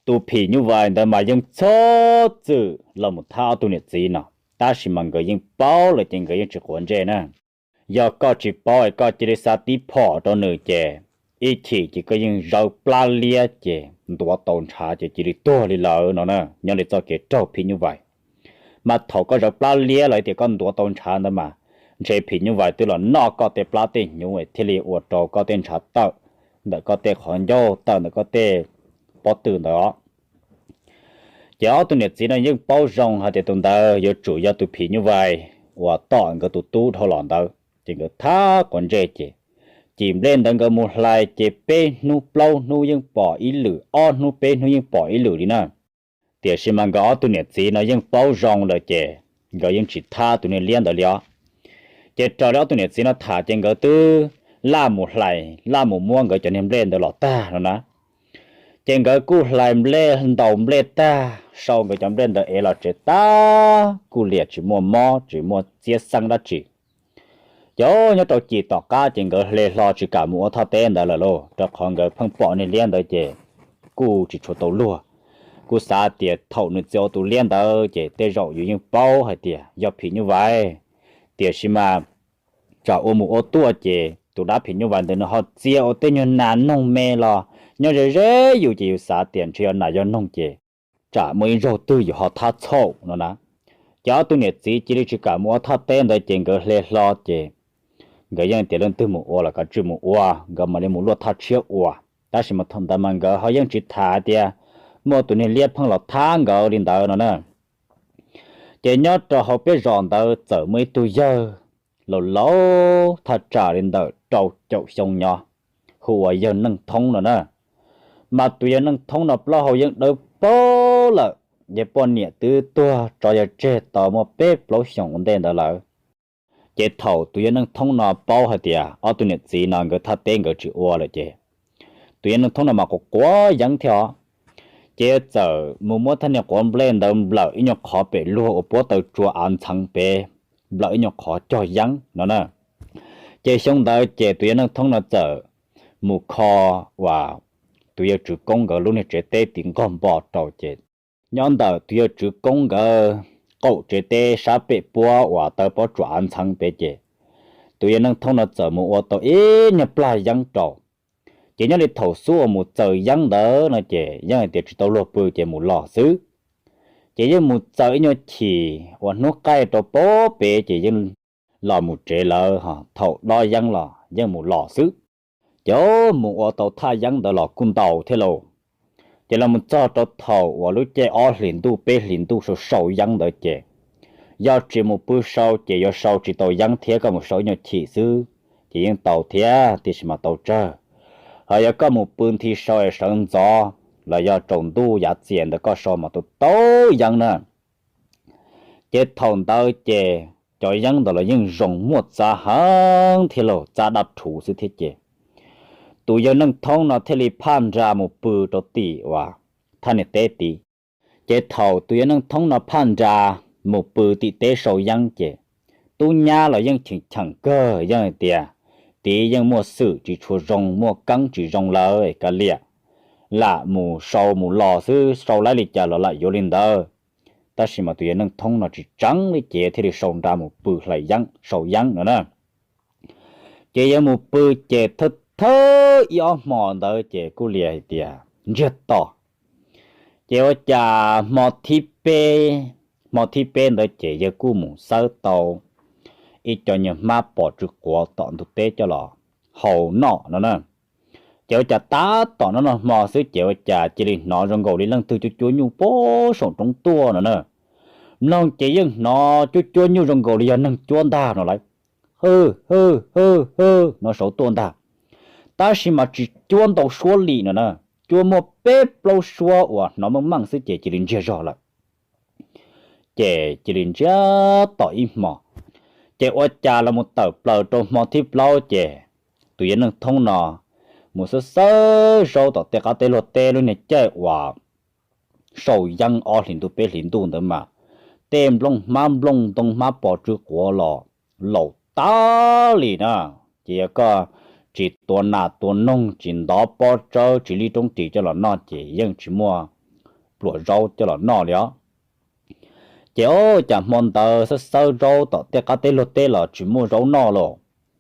Tus phim nyuj vais ntawd mas yeej txhob txwm los mus thab ob tug niam txiv no, tab sis mas nkawd yeej paub lawm ces nkawd yeej tsis quav ntsej na. Yog koj tsis paub es koj cia li xa tib phom rau nws ces ib chim ces koj yeej zawv plab liab ces ntuav tau ntshav ces cia li tuag li lawm no na. Nyob li txoj kev raug phim nyuj vais, mas thaum koj zawv plab liab los tias koj ntuav tau ntshav ntawd mas ntshe phim nyuj vais twb los noj koj tej plab tej hnyuv thiaj li ua rau koj tej ntshav tawm ntawm koj tej qhov ncauj, tawm ntawm koj tej pob tw ntawd os. Ces ob tug niam txiv no yeej paub zoo hais tias tus ntawd yuav tsum yog tus phim nyuj vais uas tom nkawd tus tub dhau los ntawd, ces nkawd thab quav ntsej ces cim nplej ntawd nkawd mus hlais ces peb hnub plaub hnub yeej pom ib lwm, ob hnub peb hnub yeej pom ib lwm li na. Tiam sis mas nkawd ob tug niam txiv no yeej paub zoo lawm ces nkawd yeej tsis thab tus niag liab ntawd li os. Ces raws li ob tug niam txiv no tham ces nkawd twb laj mus hlais laj mus muab nkawd cov niag nplej ntawd los tag no na. Ces nkawd kuj hlais nplej ntaus nplej tag, sau nkawd cov nplej ntawd ev los tsev tag kuj liam tsis muaj mob tsis muaj txiab xeeb dab tsi. Ces nyob rau cim tom qab ces nkawd hle hlo tsis kam mus ua thaj teb ntawd lawm lauj, rau qhov nkawd pheej pom niag liab ntawd ces kuj tsis tshua tau luag. Kuj xav tias thaum nws txia ua tus liab ntawd ces tej zaum yus yeej paub hais tias yog phim nyuj vais, tiam sis mas tsam ua mus ua tuaj ces tus dab phim nyuj vais ntawd nws ho txia ua tej nyuag nas noog me los nyob ze ze yus ces yus xav tias ntshe yog nas yog noog ces tsam muaj ib zaug twg yus ho thab txhaum no na. Ces ob tug niam txiv cia li tsis kam mus ua thaj teb ntawd ces nkawd hle hlo ces nkawd yeej tias leej twg mus ua los kav tsij mus ua, nkawd mam li mus luaj thaj tshiab ua. Tab sis mas thaum ntawd mas nkawd ho yeej tsis tham tias muaj tus niag liab pheej los thab nkawd li ntawd no na. Ces nyob rau hauv peb zos ntawd txawm muaj ib tug yawg laus laus thaj tsam li ntawm rau caum xyoo nyob, hu ua yawg Neej Thoob no na. Mas tus yawg Neej Thoob no plaub hau yeej dawb paug lawm, yawg poj niam twb tuag tso yawg tseg tau muaj peb plaub xyoos ua ntej ntawd lawm. Ces thaum tus yawg Neej Thoob no paub hais tias ob tug niam txiv no nkawd thaj teb nkawd tsis ua lawm ces tus yawg Neej Thoob no mas quav quav yeeb thiab os. Ces yawg txawm mus muab thaj niag quav nplej ntawd nplawm ib nyuag qhov pem luag uas puab taw tsua av ntxheev pem, nplawm ib nyuag qhov cog yeeb no na. Ces xyoo ntawd ces tus yawg Neej Thoob no txawm mus kho uas tus yawg Tswv Koob nkawd lub niag tsev teb tim nqog npo rau ces nyob ntawm tus yawg Tswv Koob nkawd qaum tsev teb sab pem puab uas taw pob tsuas av ntxheev pem ces tus yawg Neej Thoob no txawm mus ua tau ib nyuag plag yeeb rau. Ces nyob li thaum xub uas mus txaws yeeb ntawd no ces yeej hais tias tsis tau luag pw ces mus los xwb. Ces yeej mus txaws ib nyuag chim uas hnub qaij rau pob pem ces yeej los mus tsev lawm, thaum dob yeeb los yeej mus los xwb. Ces mus ua tau thaj yeeb ntawd los kuj ntau thiab lauj. Ces los mus txog rau thaum uas lub caij ob hlis ntuj peb hlis ntuj sau sau yeeb ntawd ces yog tsis mus pw sau ces yuav sau tsis tau yeeb thiab, koj mus sau ib nyuag chim xwb ces yeej tau thiab, tiam sis mas tau tsawg. Hos yog koj mus pw nthi sau es sawv ntxov los yog tsaus ntuj yav txias ntawd koj sau mas tus tau yeeb na. Ces thaum ntawd ces cov yeeb ntawd los yeej zoo muaj txav heev thiab lauj, txav dab rhuv xwb thiab ces tus yawg Neej Thoob no thiaj li phaj nra mus pw rau tim uas thaj niam teb tid. Ces thaum tus yawg Neej Thoob no phaj nra mus pw tim teb sau yeeb ces tub nyab los yeej cheem cheem kawg, yeej hais tias, Tid yeej muaj xwm tsis tshua zoo, muaj keeb tsis zoo lawm, kav liam, lam mus sau mus los xwb, sau laib li cas los lam yuav li ntawd. Tab sis mas tus yawg Neej Thoob no tsis tseev li ces thiaj li sau nra mus pw hlais yeeb, sau yeeb no na. Ces yawg mus pw ces thawj thawj ib ob hmo ntawd ces kuj li hais tias ntsiag to. Ces ua cas hmo thib peb, hmo thib peb ntawd ces yawg kuj mus xawb tau ib co nyuag hmab pos tsw quav tom ntug teb coj los haus noj no na. Ces ua cas tab tom noj noj hmo xwb ces ua cas cia li hnov zoo nkaus li leej twg cuab cuab nyuj pem saum roob tuaj no na. Mloog ces yeej hnov cuab cuab nyuj zoo nkaus li yog neeg cuab ntag no lauj. Hwj hwj hwj hwj no saud tuaj ntag. Tab sis mas tsis cuab ntau suab li no na, cuab muaj peb plaub suab uas hnov meej meej xwb ces cia li ntsiag zog lawm. Ces cia li ntsiag to ib hmo. Ces ua cas los mus tawm plaws rau hmo thib plaub ces tus yawg Neej Thoob no mus xawb xawb zaub tom tej qab teb luag teb lub niag caij uas sau yeeb ob hlis ntuj peb hlis ntuj ntawd mas tej nplooj hmab nplooj ntoo hmab pos tsw quav los laus tag li na. Ces yog koj tsis tua nas tua noog, tsis ntov pob tsawb, tsis li roob ris coj los noj ces yeej tsis muaj pluas zaub coj los noj li os. Ces ua cas hmo ntawd xawb xawb zaub tom tej qab teb luag teb los tsis muaj zaub noj los,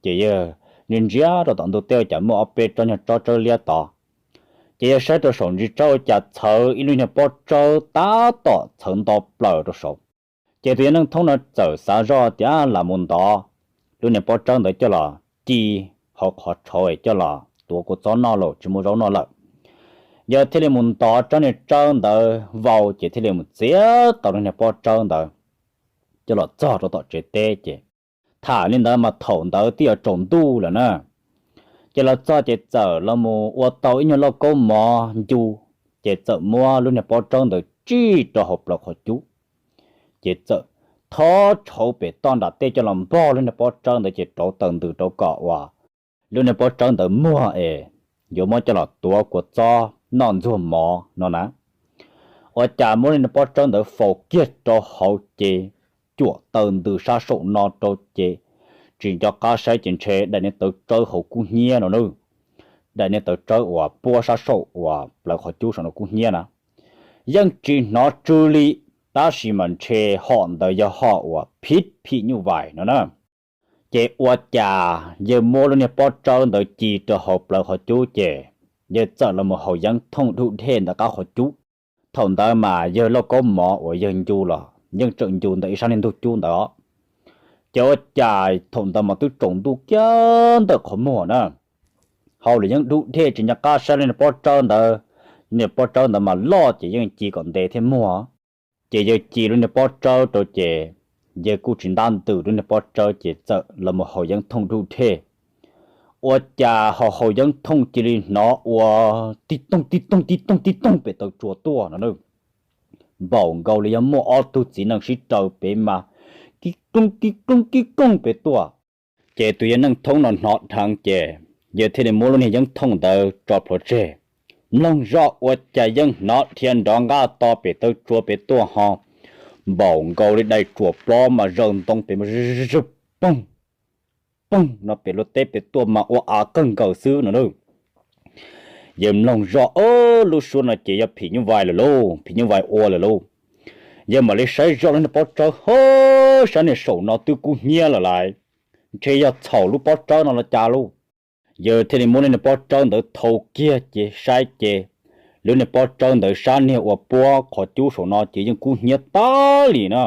ces yawg ntsia ntsia rau tom ntug teb ua cas muaj ob peb tsob nyuag tsob tsawb liab tod. Ces yawg saib rau saum ntsis tsawb ua cas txhawv ib lub niag pob tsawb tab tom txhawv nto plaws rau saud. Ces tus yawg Neej Thoob no txawm xav zoj tias lam mus ntov lub niag pob tsawb ntawd coj los ci hauv qhov tshauv coj los tuav kua txob noj los tsis muaj zaub noj lawm. Yawg thiaj li mus ntov tsob niag tsawb ntawd vau ces thiaj li mus txiav tau lub niag pob tsawb ntawd coj los txog rau tom tsev teb ces tham li ntawd mas thaum ntawd twb yuav tsaus ntuj lawm na. Ces los txog ces txawm los mus ua tau ib nyuag lauj kaub mov ncu, ces txawm muab lub niag pob tsawb ntawd tsij rau hauv plaws qhov cub. Ces txawm thob tshauv pem toj nram tej coj los npog lub niag pob tsawb ntawd ces rauv taws ntws rau kom uas lub niag pob tsawb ntawd muag es yuav muab coj los tuav kua txob noj ntxuag mov no na. Ua cas muab lub niag pob tsawb ntawd faus kiag rau hauv ces cuam taws ntws sab saum no rau ces tsis nco qab saib ces ntshe daim niag tawv tsawb hauv kub hnyiab no na. Daim niag tawv tsawb uas puab sab saum uas plaws qhov cub saum no kub hnyiab na, yeej tsis hnov tsw li, tab sis mas ntshe hom ntawd yog hom uas phim phim nyuj vais no na. Ces ua cas yawg muab lub niag pob tsawb ntawd ci rau hauv plaws qhov cub ces yawg txawm los mus haus yeeb thooj dhuj dhej ntawm qab qhov cub. Thaum ntawd mas yawg lauj kaub mov uas yawg ncu los yeej tseem ncu ntawm ib sab niag ntug cub ntawd os. Ces ua cas thaum ntawd mas twb tsaus ntuj kiag ntawm qhov muag na, haus lwm yeeb dhuj dhej tsis nco qab saib lub niag pob tsawb ntawd. Lub niag pob tsawb ntawd mas loj ces yeej ci kom ntev thiab muag. Ces yawg ci lub niag pob tsawb rau ces yawg kuj tsis ntab ntws lub niag pob tsawb ces txawm los mus haus yeeb thooj dhuj dhej. Ua cas haus haus yeeb thooj cia li hnov ua tib tooj tib tooj tib tooj tib tooj pem taw tsua tuaj no na. Npaum nkaus li yog muaj ob tug txiv neej sib raws pem mas kib kooj kib kooj kib kooj pem tuaj. Ces tus yawg Neej Thoob no hnov dheev ces yawg thiaj li muab lub niag yeeb thooj ntawd tso plhuav tseg. Mloog zoj ua cas yeej hnov dhia nrov nqaj to pem taw tsua pem tuaj ho, npaum nkaus li dai tsuam plob mas zaws ntoo pem mas zw poog poog no pem luag teb pem tuaj mas ua av kawg nkaus xwb no na. Yawg mloog zoj, o, lub suab no ces yog phim nyuj vais lawm lauj, phim nyuj vais ua lawm lauj. Yawg mam li saib zoj lub niag pob tsawb, ho, sab niag saum no twb kub hnyiab lawm lauj, ntshe yog txhaum lub pob tsawb no los cas lauj. Yawg thiaj li muab lub niag pob tsawb ntawd thau kiag ces saib ces lub niag pob tsawb ntawd sab niag uas puab qhov cub saum no ces yeej kub hnyiab tag li na.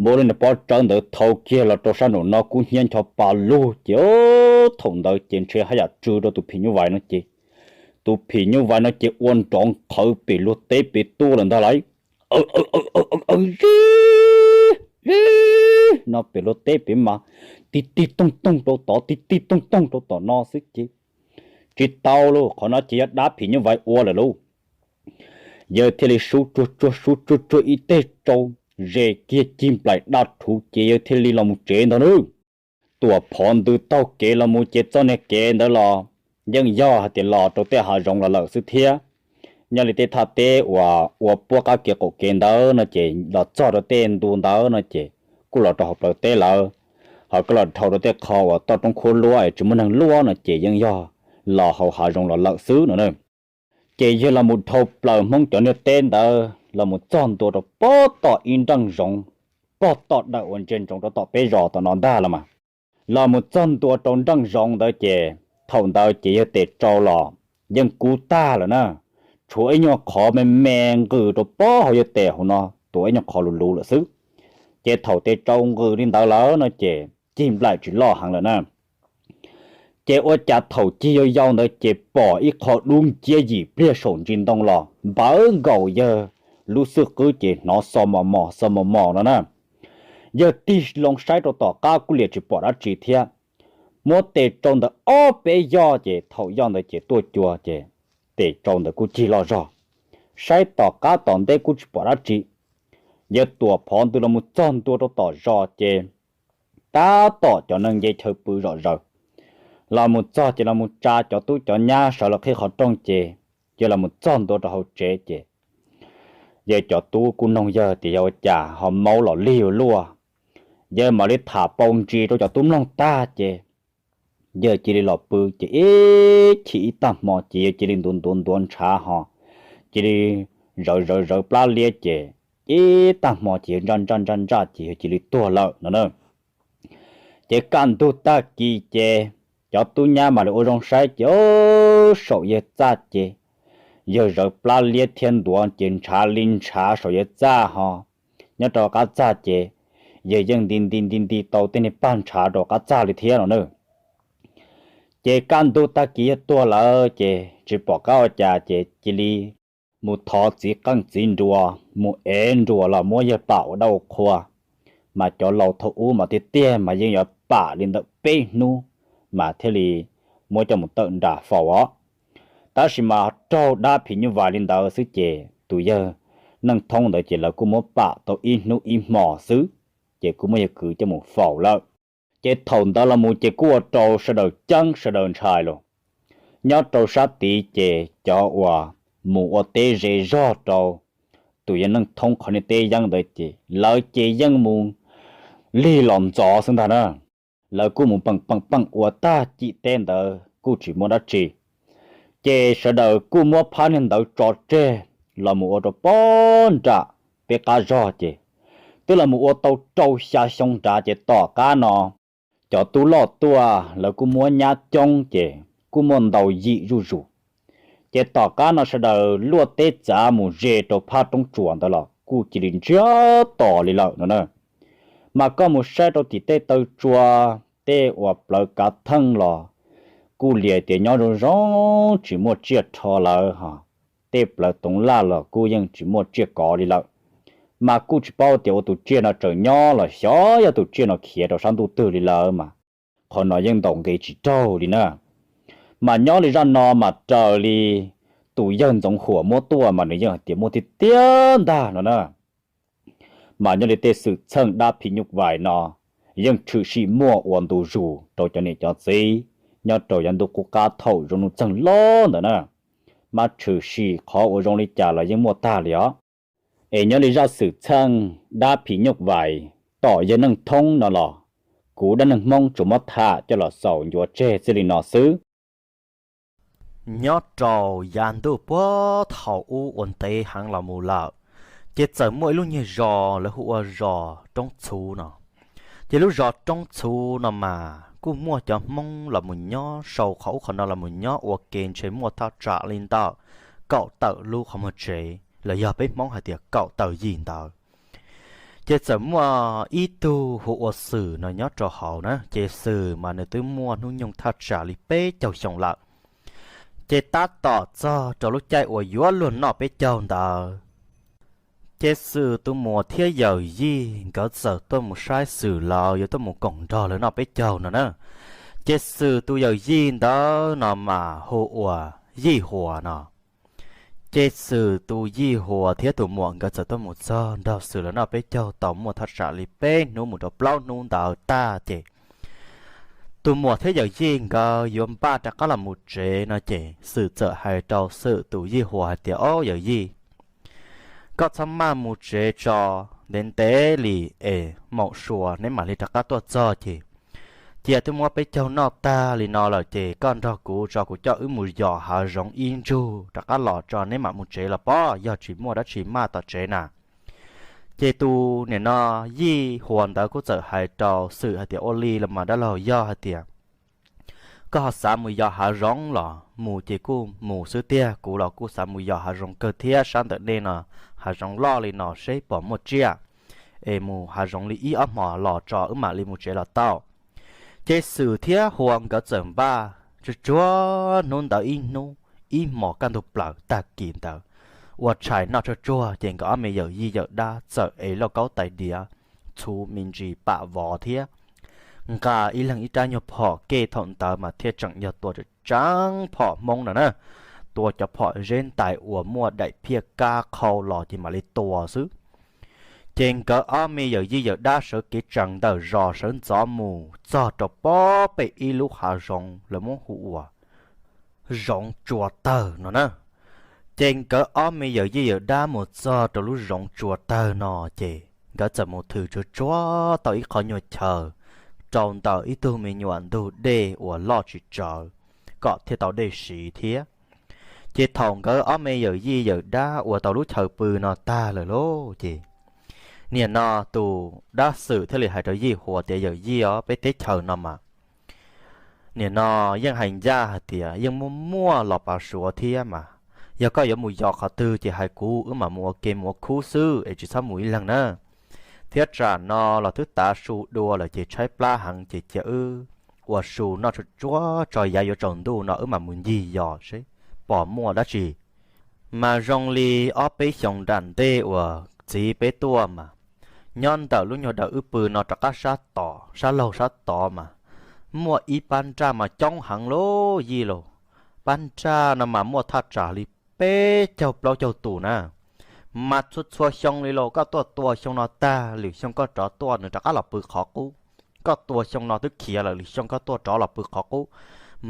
Muab lub niag pob tsawb ntawd thau kiag los rau sab nraum no kub hnyiab ncho pa lug ces thaum ntawd ces ntshe haj yam tsw rau tus phim nyuj vais no ces tus phim nyuj vais no ces ua nrov nqhawv pem luag teb pem tuaj lawm ntag lauj. Aw, aw, aw, aw, aw, zib, zib no pem luag teb pem mas tig tig toog toog rau tod, tig tig toog toog rau tom no xwb ces Tsis tau lauj, qhov no ces yog dab phim nyuj vais ua lawm lauj. Yawg thiaj li sub tsuag tsuag sub tsuag tsuag ib teg tsau ze kiag cig nplaim daj rhuv ces yawg thiaj li los mus tsev ntag nawb. Tuam phov ntws taug kev los mus ces txoj niag kev ntawd los yeej yog hais tias los rau tej hav zoov los lawm xwb thiab. Nyob li tej thaj teb uas ua puab qab kev qaum kev ntawd no ces los txog rau tej ntu ntawd no ces kuj los rau hauv plawv teb lawm. Ho koj los dhau rau tej qho uas toj roob khuab luab es tsis muaj neeg luab no ces yeej yog los hauv hav zoov los lawm xwb no na. Ces yawg los mus dhau plaws Hmoob cov niag teb ntawd los mus txog ntua rau pog tom ib nreej zoov, pog tom dawm uas ntsia ntsoov rau tom peb zos tom no ntag los mas. Los mus txog ntua rau nreej zoov ntawd ces thaum ntawd ces yawg tes tsau los yeej kub tag lawm na, tshuav ib nyuag qhov me me nqws rau pog hauv yawg tes hauv no, tuav ib nyuag qhov luv luv lawm xwb. Ces thaum tes tsau nqws li ntawd lawm no ces cig nplaim tsis loj heev lawm na. Ces ua cas thaum cig yau yau ntawd ces pom ib qho dub nciab yim pliag saum ntsis ntoo los npawv nkaus yawg lub xwb qwb ces hnov xo mos mos xo mos mos no na. Yawg tig loo saib rau tom qab kuj liam tsis pom dab tsi thiab. Muab tes tsau ntawd ob peb yoj ces thaum yoj ntawd ces tuaj cua ces tes tsau ntawd kuj cig loj zog. Saib tom qab tom ntej kuj tsis pom dab tsi. Yawg tuam phov ntws los mus txog ntua rau tom zos ces tab tom cov neeg nce chaw pw zom zaws. Los mus txog ces los mus tsa cov tub cov nyab sawv los qhib qhov rooj ces yawg los mus txog ntua rau hauv tsev ces yawg cov tub kuj noog yawg tias yog ua cas ho maub los lig ua luaj. Yawg mam li tham pau ntsis rau cov tub mloog tag ces yawg cia li los pw ces ib chim ib tag hmo ces yawg cia li ntuav ntuav ntuav ntshav ho cia li zawv zawv zawv plab liab ces ib tag hmo ces yawg ntsaj ntsaj ntsaj ntsaj ces yawg cia li tuag lawm no na. Ces kaj ntug tag kis ces cov tub nyab mam li ua zoo saib ces saum yawg txaj ces yawg zawv plab liab thiab ntuav ces ntshav li ntshav saum yawg txaj ho nyob rau qab txaj ces yawg yeej nti nti nti nti tau tej niag paj ntshav rau qab txaj li thiab no na. Ces kaj ntug tag kis yawg tuag lawm ces tsis pom qab ua cas ces cia li mus thov txiv qeej txiv nruas mus ev nruas los muab yawg pam ua dab ua qhua. Mas cov laus thaum ub mas tiag tiag mas yeej yuav pam li ntawm peb hnub mas thiaj li muab coj mus tawm nram faus os. Tab sis mas raug dab phim nyuj vais li ntawd xwb ces tus yawg Neej Thoob ntawd ces lawv kuj muab pam tau ib hnub ib hmos xwb, ces kuj muab yawg kwv coj mus faus lawm. Ces thaum ntawd los mus ces kuj ua rau sawv daws ceeb sawv daws ntshai los. Nyob rau sab tid ces cov uas mus ua teb ze zog rau tus yawg Neej Thoob qhov niag teb yeeb ntawd ces lawv ces yeej mus lig los ntxov xwb ntag na. Lawv kuj mus peem peem peem ua tag cim teb ntawd kuj tsis muaj dab tsi. Ces sawv daws kuj muab phab niag ntawd tso tseg los mus ua rau pog nram peb qab zog ces twb los mus ua tau rau xya xyoo nrad ces tom qab no cov tub loj tuaj lawv kuj muab nyab coob ces kuj muaj ntau yim zuj zus. Ces tom qab no sawv daws luaj teb txav mus ze rau phab roob tsuas ntawd los kuj cia li ntsiag to li lawm no na. Mas koj mus saib rau tim tej taw tsua, tej uas plawv kav theej los kuj liam tias nyob zoo zoo tsis muaj tsiaj rho lawm ho. Tej plawv toov laj los kuj yeej tsis muaj tsiaj kov li lawm. Mas kuj tsis paub tias ua tus tsiaj no tseem nyob los xyov yog tus tsiaj no khiav rau sab ntuj twg li lawm mas qhov no yeej ntaus nqi tsis raug li na. Mas nyob li zaj no mas raws li tus yawg Ntxoov Huam muab tuaj mas nws yeej hais tias muaj tiag tiag ntag no na. Mas nyob li tej xwm txheej dab phim nyuj vais no yeej tshwm sim muaj ua ntu zus rau cov niam cov txiv nyob rau yav ntuj qub qab thaum zoo nws txeeg loj ntawd na. Mas tshwm sim qhov uas zoo li cas los yeej muaj tag li os. Es nyob li zaj xwm txheej dab phim nyuj vais tom yawg Neej Thoob no los, kuv dab neeg Hmoob tsuas muab tham coj los xaus ncua tseg txij li no xwb. Nyob rau yav ntuj puag thaum ub uas ntev heev los mus lawm, ces txawm muaj ib lub nyuag zos lawv hu ua zos Roob Txhuv no. Ces lub zos Roob Txhuv no mas kuj muaj cov Hmoob los mus nyob sau qhov ub qhov no los mus nyob ua ke ntshe muaj thaj tsam li ntawm kaum tawm lub qhov muag tsev los yog peb Hmoob hais tias kaum tawm yim ntawd. Ces txawm muaj ib tug hu ua Xwm no nyob rau hauv na, ces Xwm mas nws twb muaj hnub nyoog thaj tsam li peb caug xyoo lawm. Ces tab tom txog rau lub caij uas yuav luag noj peb caug ntawd, ces Xwm tus muam thiab yawm yij nkawd txawm tuaj mus saib Xwm lawv yuav tuaj mus koom nrog lawv noj peb caug no na. Ces Xwm tus yawm yij ntawd no mas hu ua Yij Huas no. Ces Xwm tus Yij Huas thiab tus muam nkawd txawm tuaj mus txog nrog Xwm lawv noj peb caug tau muaj thaj tsam li peb hnub mus rau plaub hnub ntawd tag ces tus muam thiab yawm yij nkawd yuav npaj rov qab los mus tsev no ces Xwm txawm hais rau Xwm tus Yij Huas hais tias, Ob yawm yij, koj txhob maj mus tsev tso, ntev ntev li es maum suav neb mam li rov qab tuaj txog ces cia twb muab peb caug noj tag li no lawm ces koj nrog kuv tso, kuv coj wb mus yos hav zoov ib ntsug rov qab los tso neb mam mus tsev los pob, yog tsis muaj dab tsi maj tom tsev na. Ces tus nim no Yij Huas ntawd kuj txawm hais rau Xwm hais tias, Ua li los mas dab laug, yog hais tias koj ho xav mus yos hav zoov los mus ces kuj mus xwb tiag, kuv los kuj xav mus yos hav zoov kawg thiab, sab ntawm nej no hav zoov loj li no seb pom muaj tsiaj es mus hav zoov li ib ob hmos los tso wb mam li mus tsev los tau. Ces Xwm thiab Huas nkawd txawm npaj tsuag tsuag hnub ntawd ib hnub, ib hmos kaj ntug plaws tag kis ntawd ua tshais noj tsuag tsuag ces nkawd ob me yawm yij yawm dab txawm ev lauj kaub tais diav txhuv me ntsis pam vov thiab nqa ib leeg ib rab nyuag phom kej, thaum ntawd mas thiaj tseem yog tua tseeb phom Hmoob no na, tua cov phom zeb ntais uas muaj daim phiaj kab qhau los ces mam li tua xwb. Ces nkawd ob me yawm yij yawm dab sawv kev tsees ntawm zos sawv ntxov mus txog rau pob pem ib lub hav zoov lawv muab hu ua zoov tsua tawg no na. Ces nkawd ob me yawm yij yawm dab mus txog rau lub zoov tsua tawg no ces nkawd txawm mus thwm tsuag tsuag tau ib qho nyuag chaw rau ntawm ib tug me nyuam ntug dej uas loj tsis tsawg kom thiaj tau dej siv thiab. Ces thaum nkawd ob me yawm yij yawm dab ua tau lub chaw pw no tag lawm lauj ces nim no tus dab Xwm thiaj li hais rau Yij Huas tias, Yawm yij os, peb teb chaws no mas nim no yeej hais ncaj hais tias yeej muaj muaj los pav suav thiab mas, yog koj yuav mus yos qhov twg ces hais kuv, wb mam mus ua ke mus ua khub xwb es tsis txhob mus ib leeg na. Thiab tsam no los twb tav su dua lawm ces tshaib plab heev ces cia wb ua su noj tsuag tsuag tso, yav yuav tsaus ntuj no wb mam mus ncig yos seb pom muaj dab tsi. Mas zoo li ob peb xyoos nram ntej uas txiv peb tuaj mas, nyob ntawm lub nyuag dawm wb pw no rov qab sab tod, sab laug sab tod mas muaj ib pab nraj mas coob heev lauj yij lauj. Pab nraj no mas muaj thaj tsam li peb caug plaub caug tus na. Mas txhua txhua xyoo li los koj tuaj tua xyoo no tag, lwm xyoo koj rov tuaj nws rov qab los pw qhov qub. Koj tua xyoo no twb khiav lawm, lwm xyoo koj tuaj rov los pw qhov qub.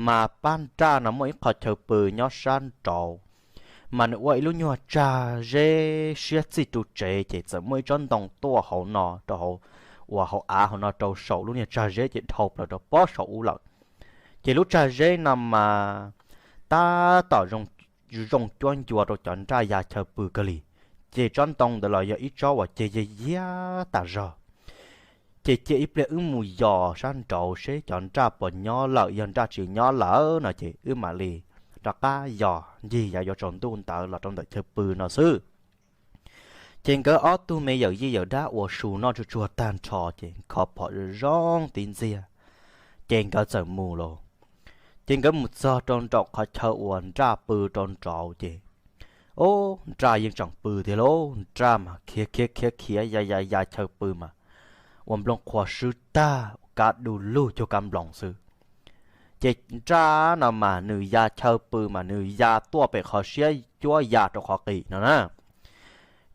Mas pab nraj no muaj ib qho chaw pw nyob sab nraud, mas nws ua ib lub nyuag tsag zeb siab txij ru tsev ces txawm muaj ib tsob ntoo tuaj hauv no rau hauv, uas hauv av hauv no rau saum lub nyuag tsag zeb ces dhau plaws rau pob saum ub lawm. Ces lub tsag zeb no mas tab tom zoo cuab ncua rau cov nraj ya chaw pw kawg li. Ces tsob ntoo ntawd los yog ib tsob uas ceg yiag yiag tas zog. Ces cia ib pliag wb mus yos sab nraud seb cov nraj puas nyob lawm, yog nraj tsis nyob lawm no ces wb mam li rov qab yos ncig yav yuav tsaus ntuj ntawd los rau ntawm chaw pw no xwb. Ces nkawd ob tug me yawm yij yawm dab ua su noj tsuag tsuag tag nrho ces kho phom zoo zoo tib ntxiag, ces nkawd txawm mus lauj. Ces nkawd mus txog rau nraum qhov chaw uas nraj pw rau nraud ces, ub, nraj yeej tseem pw tiag lauj. Nraj mas khiav khiav khiav khiav ya ya ya chaw pw mas ua nplooj qhuav swb tag, kab du lug cuag kab nploos xwb. Ces nraj no mas nws ya chaw pw mas nws ya tuaj pem qhov siab cuab ya rau qhov qis no na.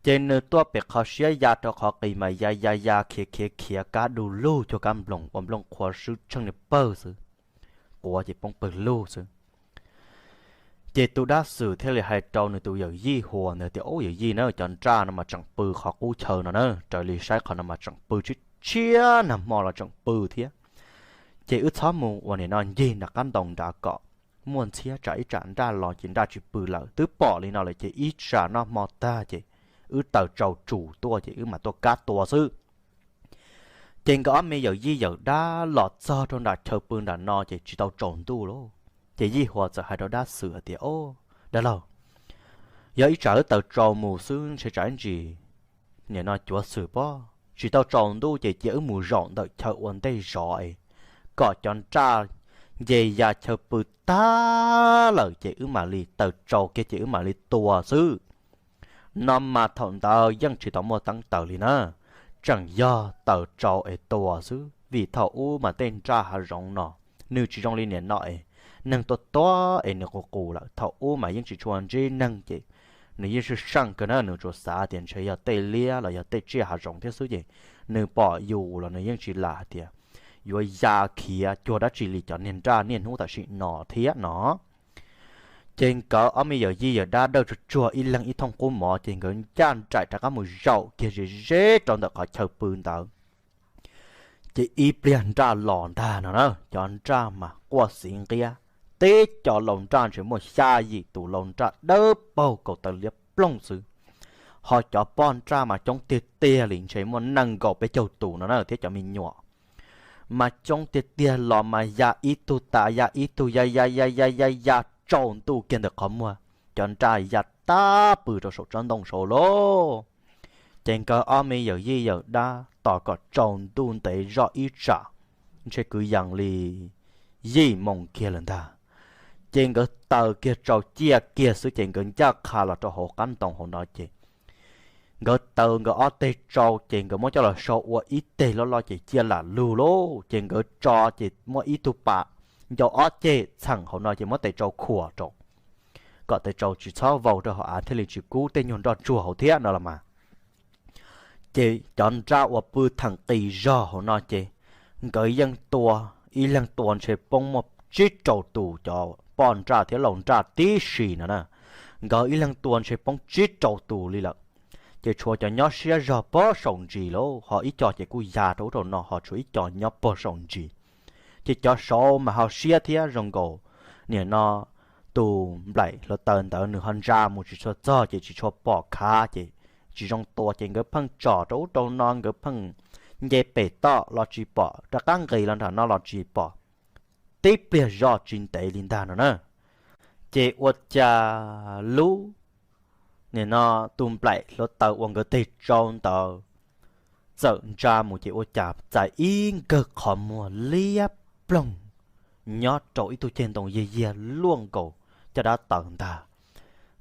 Ces nws tuaj pem qhov siab ya rau qhov qis mas ya ya ya khiav khiav khiav kab du lug cuag kab nploos, ua nplooj qhuav swb tsheej niag pawg xwb, quav ces poob pawg lug xwb. Ces tus dab xwm thiaj li hais rau nws tus yawm yij Huas ntawd tias, Ub, yawm yij na, cov nraj no mas tseem pw qhov qub chaw no na, raws li saib qhov no mas tseem pw tshiab tshiab, nag hmo los tseem pw thiab. Ces wb txhob mus ua nim no ncig nram qab ntoo nrad kom muaj ntxhiab tsam ib tsam nraj los ces nraj tsis pw lawm. Twb pom li no lawm ces ib tsam noj hmo tag ces wb taws tsau tsus tuaj ces wb mam tuaj kab tua xwb. Ces nkawd ob me yawm yij yawm dab los txog rau nram chaw pw nram no ces tsis tau tsaus ntuj lauj. Ces yij Huas txawm hais rau dab xwm hais tias, Ub, dab laug, yog ib tsam wb taws tsau mus xwb ntshe tsam ib ntsis nim no cuav xwm pob, tsis tau tsaus ntuj ces cia wb mus zaum ntawm chaw ua ntej zov es kom cov nraj nce ya chaw pw tag lawm ces wb mam li taws tsau kiag ces wb mam li tua xwb. No mas thaum ntawd yeej tsis tau muaj teeb taws li na, tseem yog taws tsau es tua xwb, vim thaum ub mas tej nraj hav zoov no nws tsis zoo li nim no es neeg tuaj tuaj es nws qus qus lawm. Thaum ub mas yeej tsis tshua ntsib neeg ces nws yeej sij seej kawg na, nws tsuas xav tias ntshe yog tej liab los yog tej tsiaj hav zoov thiab xwb ces nws pom yus los nws yeej tsis lam hais tias yuav ya khiav cuag dab tsi li cov niag nraj niaj hnub tam sim no thiab no. Ces nkawd ob me yawm yij yawm dab dawj tsuag tsuag ib leeg ib thooj qub mov ces nkawd ncaj nraim rov qab mus zaum kiag ze ze rau ntawm qhov chaw pw ntawd. Ces ib pliag nraj los ntag no na, cov nraj mas quaj xiv nqiab, teb cov laus nraj ntshe muaj xya yim tus laus nraj dawb paug kaus taw liab ploog xwb, ho cov poj nraj mas coob tiag tiag li ntshe muaj nees nkaum peb caug tus no na thiab cov me nyuam mas coob tiag tiag los mas ya ib tug tas ya ib tug ya ya ya ya ya ya tsaus ntuj kiag ntawm qhov muag, cov nraj ya tab pw rau saum tsob ntoo saud lauj. Ces nkawd ob me yawm yij yawm dab tos kom tsaus ntuj ntev zoj ib tsam, ntshe kwv yees li yim moos kiag lawm ntag. Ces nkawd taws kiag tsau ciaj kiag xwb ces nkawd ncaj qha los rau hauv qab ntoo hauv no ces nkawd taws nkawd ob teg tsau ces nkawd muab coj los sau ua ib teg loj loj ces ciaj lam lug lauj. Ces nkawd tso ces muab ib tug pas ncau ob ceg txheem hauv no ces muab tes tsau khuam rau kom tes tsau tsis txhob vau rau hauv av thiaj li tsis kub tej nyuag nroj tsuag hauv thiab no los mas. Ces cov nraj uas pw theem qis zog hauv no ces nkawd yeej tua, ib leeg tua ntshe poob muaj tsib rau tus cov poj nraj thiab laus nraj tib si no na. Nkawd ib leeg tua ntshe poob tsib rau tus li lawm. Ces tshuav cov nyob siab zog pob saum ntsis lauj, ho ib co ces kuj ya rau ub rau no ho tshuav ib co nyob pob saum ntsis. Ces cov saud mas ho siab thiab zoo nkaus nim no tus nplaim hluav taws ntawd nws ho ntsa mus tsis tshua txog ces tsis tshua pom khav ces tsis zoo tua ces nkawd pheej tsom rau ub rau no nkawd pheej nce pem toj los tsis pom, rov qab nqis los nram no los tsis pom, tib pliag zoj tsis ntev li ntag no na. Ces ua cas lub nim no tus nplaim hluav taws uas nkawd tes tsau ntawd txawm ntsa mus ces ua cas txais ib nkawg qhov muag liab ploog nyob rau ib tug ceg ntoo yiag yiag luaj nkaus caj dab taws ntag.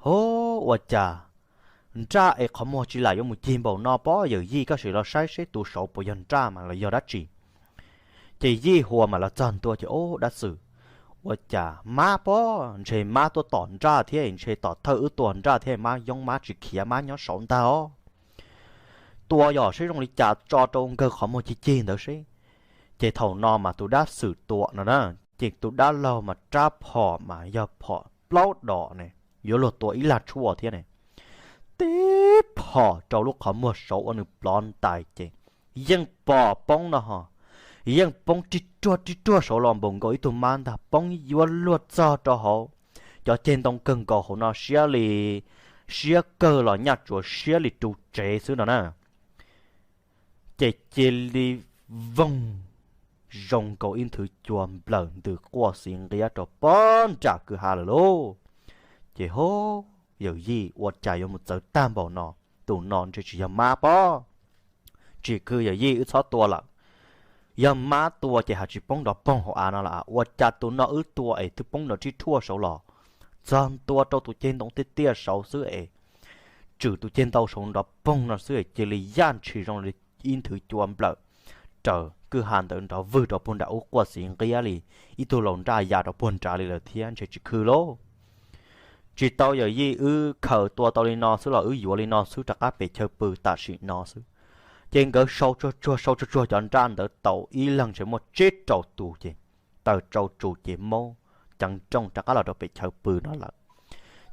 Hov, ua cas nraj es qhov muag tsis lam yuav mus cig npaum no pob, yawm yij koj sim los saib seb tus saud puas yog nraj mas los yog dab tsi. Ces yij huas mas los txog ntua ces, Ob, dab xwm, ua cas mab pob, ntshe mab tuaj tom nraj thiab, ntshe tom thawj wb tua nraj thiab mab yoob mab tsis khiav mab nyob saud ntag os. Tua yog seb zoo li cas tso rau nkawg qhov muag cig cig ntawd seb. Ces thaum no mas tus dab xwm tua no na, ces tus dab laug mas rab phom mas yog phom plaub dos ne, yuav luag tua ib lag tshuaj thiab ne. Tib phom rau lub qhov muag saud ua nws plov ntais ces yeej pom poob no ho, yeej poob rib ruag rib ruag saud los npaum nkaus ib tug mab ntag, poob yuav luag txog rau hauv cov ceg ntoo kawg nkaus hauv no siab li, siab kawg los nyaj tsuav siab li ru tsev xwb no na. Ces cia li voog zoo nkaus ib nthwv cua nplawm ntws quaj xiv nqiab rau pob nram kwj ha lawm lauj. Ces ho, yawm yij, ua cas yuav mus txawv tag npaum no, tus no ntshe tsis yog mab pob. Tsis kwv yawm yij, wb txhob tua lawm. Yog mab tua ces haj tsis poob nrov poog hauv av no lawm, ua cas tus no wb tua es twb poob nrov rib ruag saud los, txog ntua rau tus ceg ntoo tiaj tiaj saud xwb es, tswm tus ceg ntoo saud nrov poog no xwb es cia li yaj ntshis zoo li ib nthwv cua nplawm raws kwj ha ntawd nrov vwg rau puag nram ub quaj xiv nqiab li ib tug laus nraj ya rau puag nrad li lawm thiab ntshe tsis kwv lauj. Tsis tau yawm yij, wb khaws tua tau li no xwb los wb yuav li no xwb rov qab pem chaw pw tam sim no xwb. Ces nkawd sau tsuag tsuag sau tsuag tsuag cov nraj ntawd tau ib leeg ntshe muaj tsib rau tus ces taws tsau tsus ces maub ceev nrooj rov qab los rau pem chaw pw no lawm.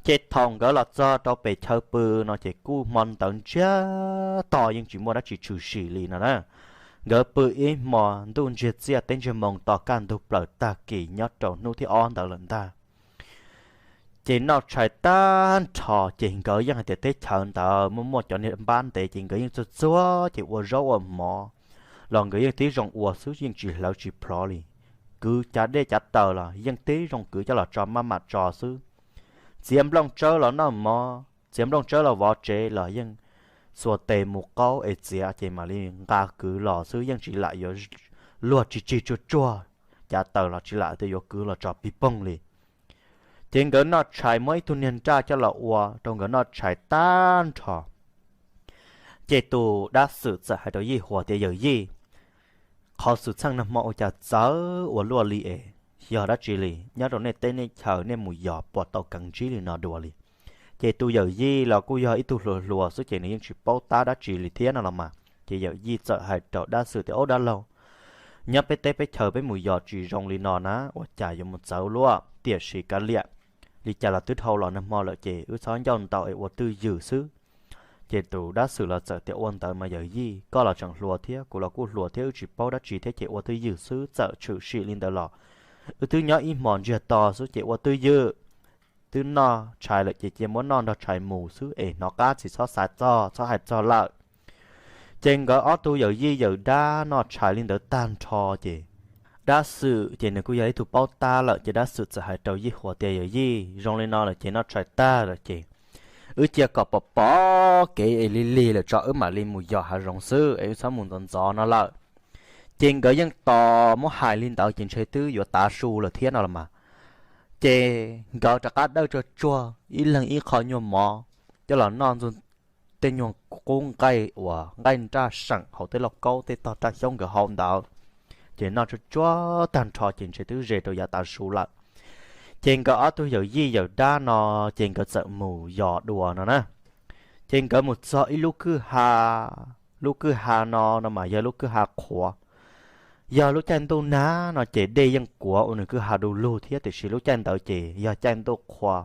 Ces thaum nkawd los txog rau pem chaw pw no ces kuj hmo ntawd ntsiag to yeej tsis muaj dab tsi tshwm sim li no na. Nkawd pw ib hmo ntuj ntsiag txiaj teb ntsiag moo to kaj ntug plaws tag kis nyob rau hnub thib ob ntawd lawm ntag. Ces noj tshais tag nrho ces nkawd yeej hais tias teb chaws ntawd muaj muaj cov niag npab ntev ces nkawd yeej txuag txuag ces ua zaub ua mov los nkawd yeej tib zoo ua xwb yeej tsis hlawv tsis plhov li. Kwv cav dej cav taws los yeej tib zoo kwv coj los tso maj mam tso xwb. Txiav nplooj tsawb los noj mov, txiav nplooj tsawb los vov tsev los yeej xuas tes mus qaub es txiav ces mam li nqa kwv los xwb yeej tsis lam yuav luag tsis tsig tsuag tsuag, cav taws los tsis lam tias yuav kwv los tso pig poog li. Ces nkawd noj tshais muab ib tug niag nraj coj los ua rau nkawd noj tshais tag nrho. Ces tus dab xwm txawm hais rau yij huas tias yawm yij, qhov xwm txheej nag hmo ua cas txawv ua luaj li es yog dab tsi li, nyob rau nej teb nej chaws nej mus yos puas tau keev ntsib li no dua li. Ces tus yawm yij los kuj yog ib tug hluas hluas xwb ces nws yeej tsis paub tab dab tsi li thiab no los mas, ces yawm yij txawm hais rau dab xwm tias, Ob dab laug, nyob peb teb peb chaws peb mus yos tsis zoo li no na, ua cas yuav mus txawv luaj, tiam sis kav liam, li cas los twb dhau los nag hmo lawm ces wb txhob ncauj ntau es ua twj ywm xwb. Ces tus dab xwm los txawm tias, Ua ntawd mas yawm yij, koj los tseem hluas thiab kuv los kuj hluas thiab wb tsis paub dab tsi thiab ces ua twj ywm xwb, txawm tshwm sim li ntawd los wb twb nyob ib hmos ntsiag to xwb ces ua twj ywm. Twb noj tshais lawm ces cia muab noj nrog tshais mus xwb es hnov qab tsis txhob xav txog, txhob hais txog lawm. Ces nkawd ob tug yawm yij yawm dab noj tshais li ntawd tag nrho ces dab xwm ces nws kuj yog ib tug paub tab lawm ces dab xwm txawm hais rau yij huas tias, Yawm yij, zoo li no lawm ces noj tshais tag lawm ces wb cia kom pom pom kev es lig lig lawm tso wb mam li mus yos hav zoov xwb es wb txhob mus ntxov ntxov no lawm. Ces nkawd yeej tos muab hais li ntawd ces ntshe twb yuav tav su lawm thiab no los mas. Ces nkawd rov qab dawj tsuag tsuag ib leeg ib qho nyuag mov coj los noj ntxuag tej nyuag qub nqaij uas nqaij nraj seem hauv tej lauj kaub tej tog raj xyoob nkawd hau ntawd. Ces noj tsuag tsuag tag nrho ces ntshe twb ze rau yav tav su lawm. Ces nkawd ob tug yawm yij yawm dab no ces nkawd txawm mus yos dua no na. Ces nkawd mus txog ib lub kwj ha, lub kwj ha no no mas yog lub kwj ha qhuav. Yog lub caij ntuj nag no ces dej yeej kuav ua nws kwj ha du lug thiab tiam sis lub caij ntawd ces yog caij ntuj qhua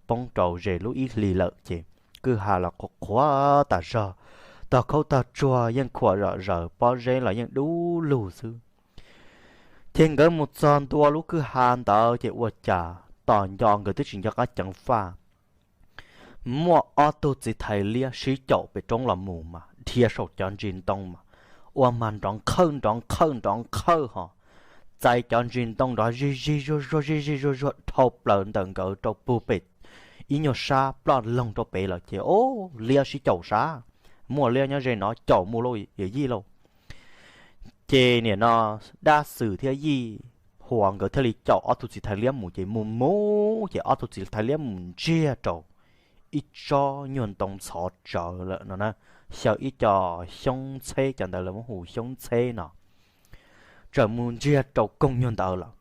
poob rau ze lub ib hlis lawm ces kwj ha los qhuav qhuav tas zog, tog khaub tog tsuag yeej khuam zom zaws, pob zeb los yeej dub lug xwb. Ces nkawd mus txog ntua lub kwj ha ntawd ces ua cas tos nco nkawd twb tsis nco qab ceev faj, muaj ob tug txiv thais liab sib caum pem roob los mus mas dhia saum cov ntsis ntoo mas ua mas nrov nqhawj nrov nqhawj nrov nqhawj ho txais cov ntsis ntoo nrov zig zig zuag zuag zig zig zuag zuag dhau plaws ntawm nkawd rau puag pem ib nyuag sab ploj loog rau pem lawm ces, Ob, liab sib caum sav, muaj liab nyob ze no caum mus lauj yawm yij lauj. Ces nim no dab xwm thiab yij huas nkawd thiaj li caum ob tug txiv thais liab mus ces mus mus ces ob tug txiv thais liab mus ntsiag rau ib tsob nyuag ntoo ntxhov tsawv lawm no na, xyaw ib co xyoob ntxheb, cov ntawd lawv muab hu xyoob ntxheb no, txawm mus ntsiag rau koog nyuag ntawd lawm.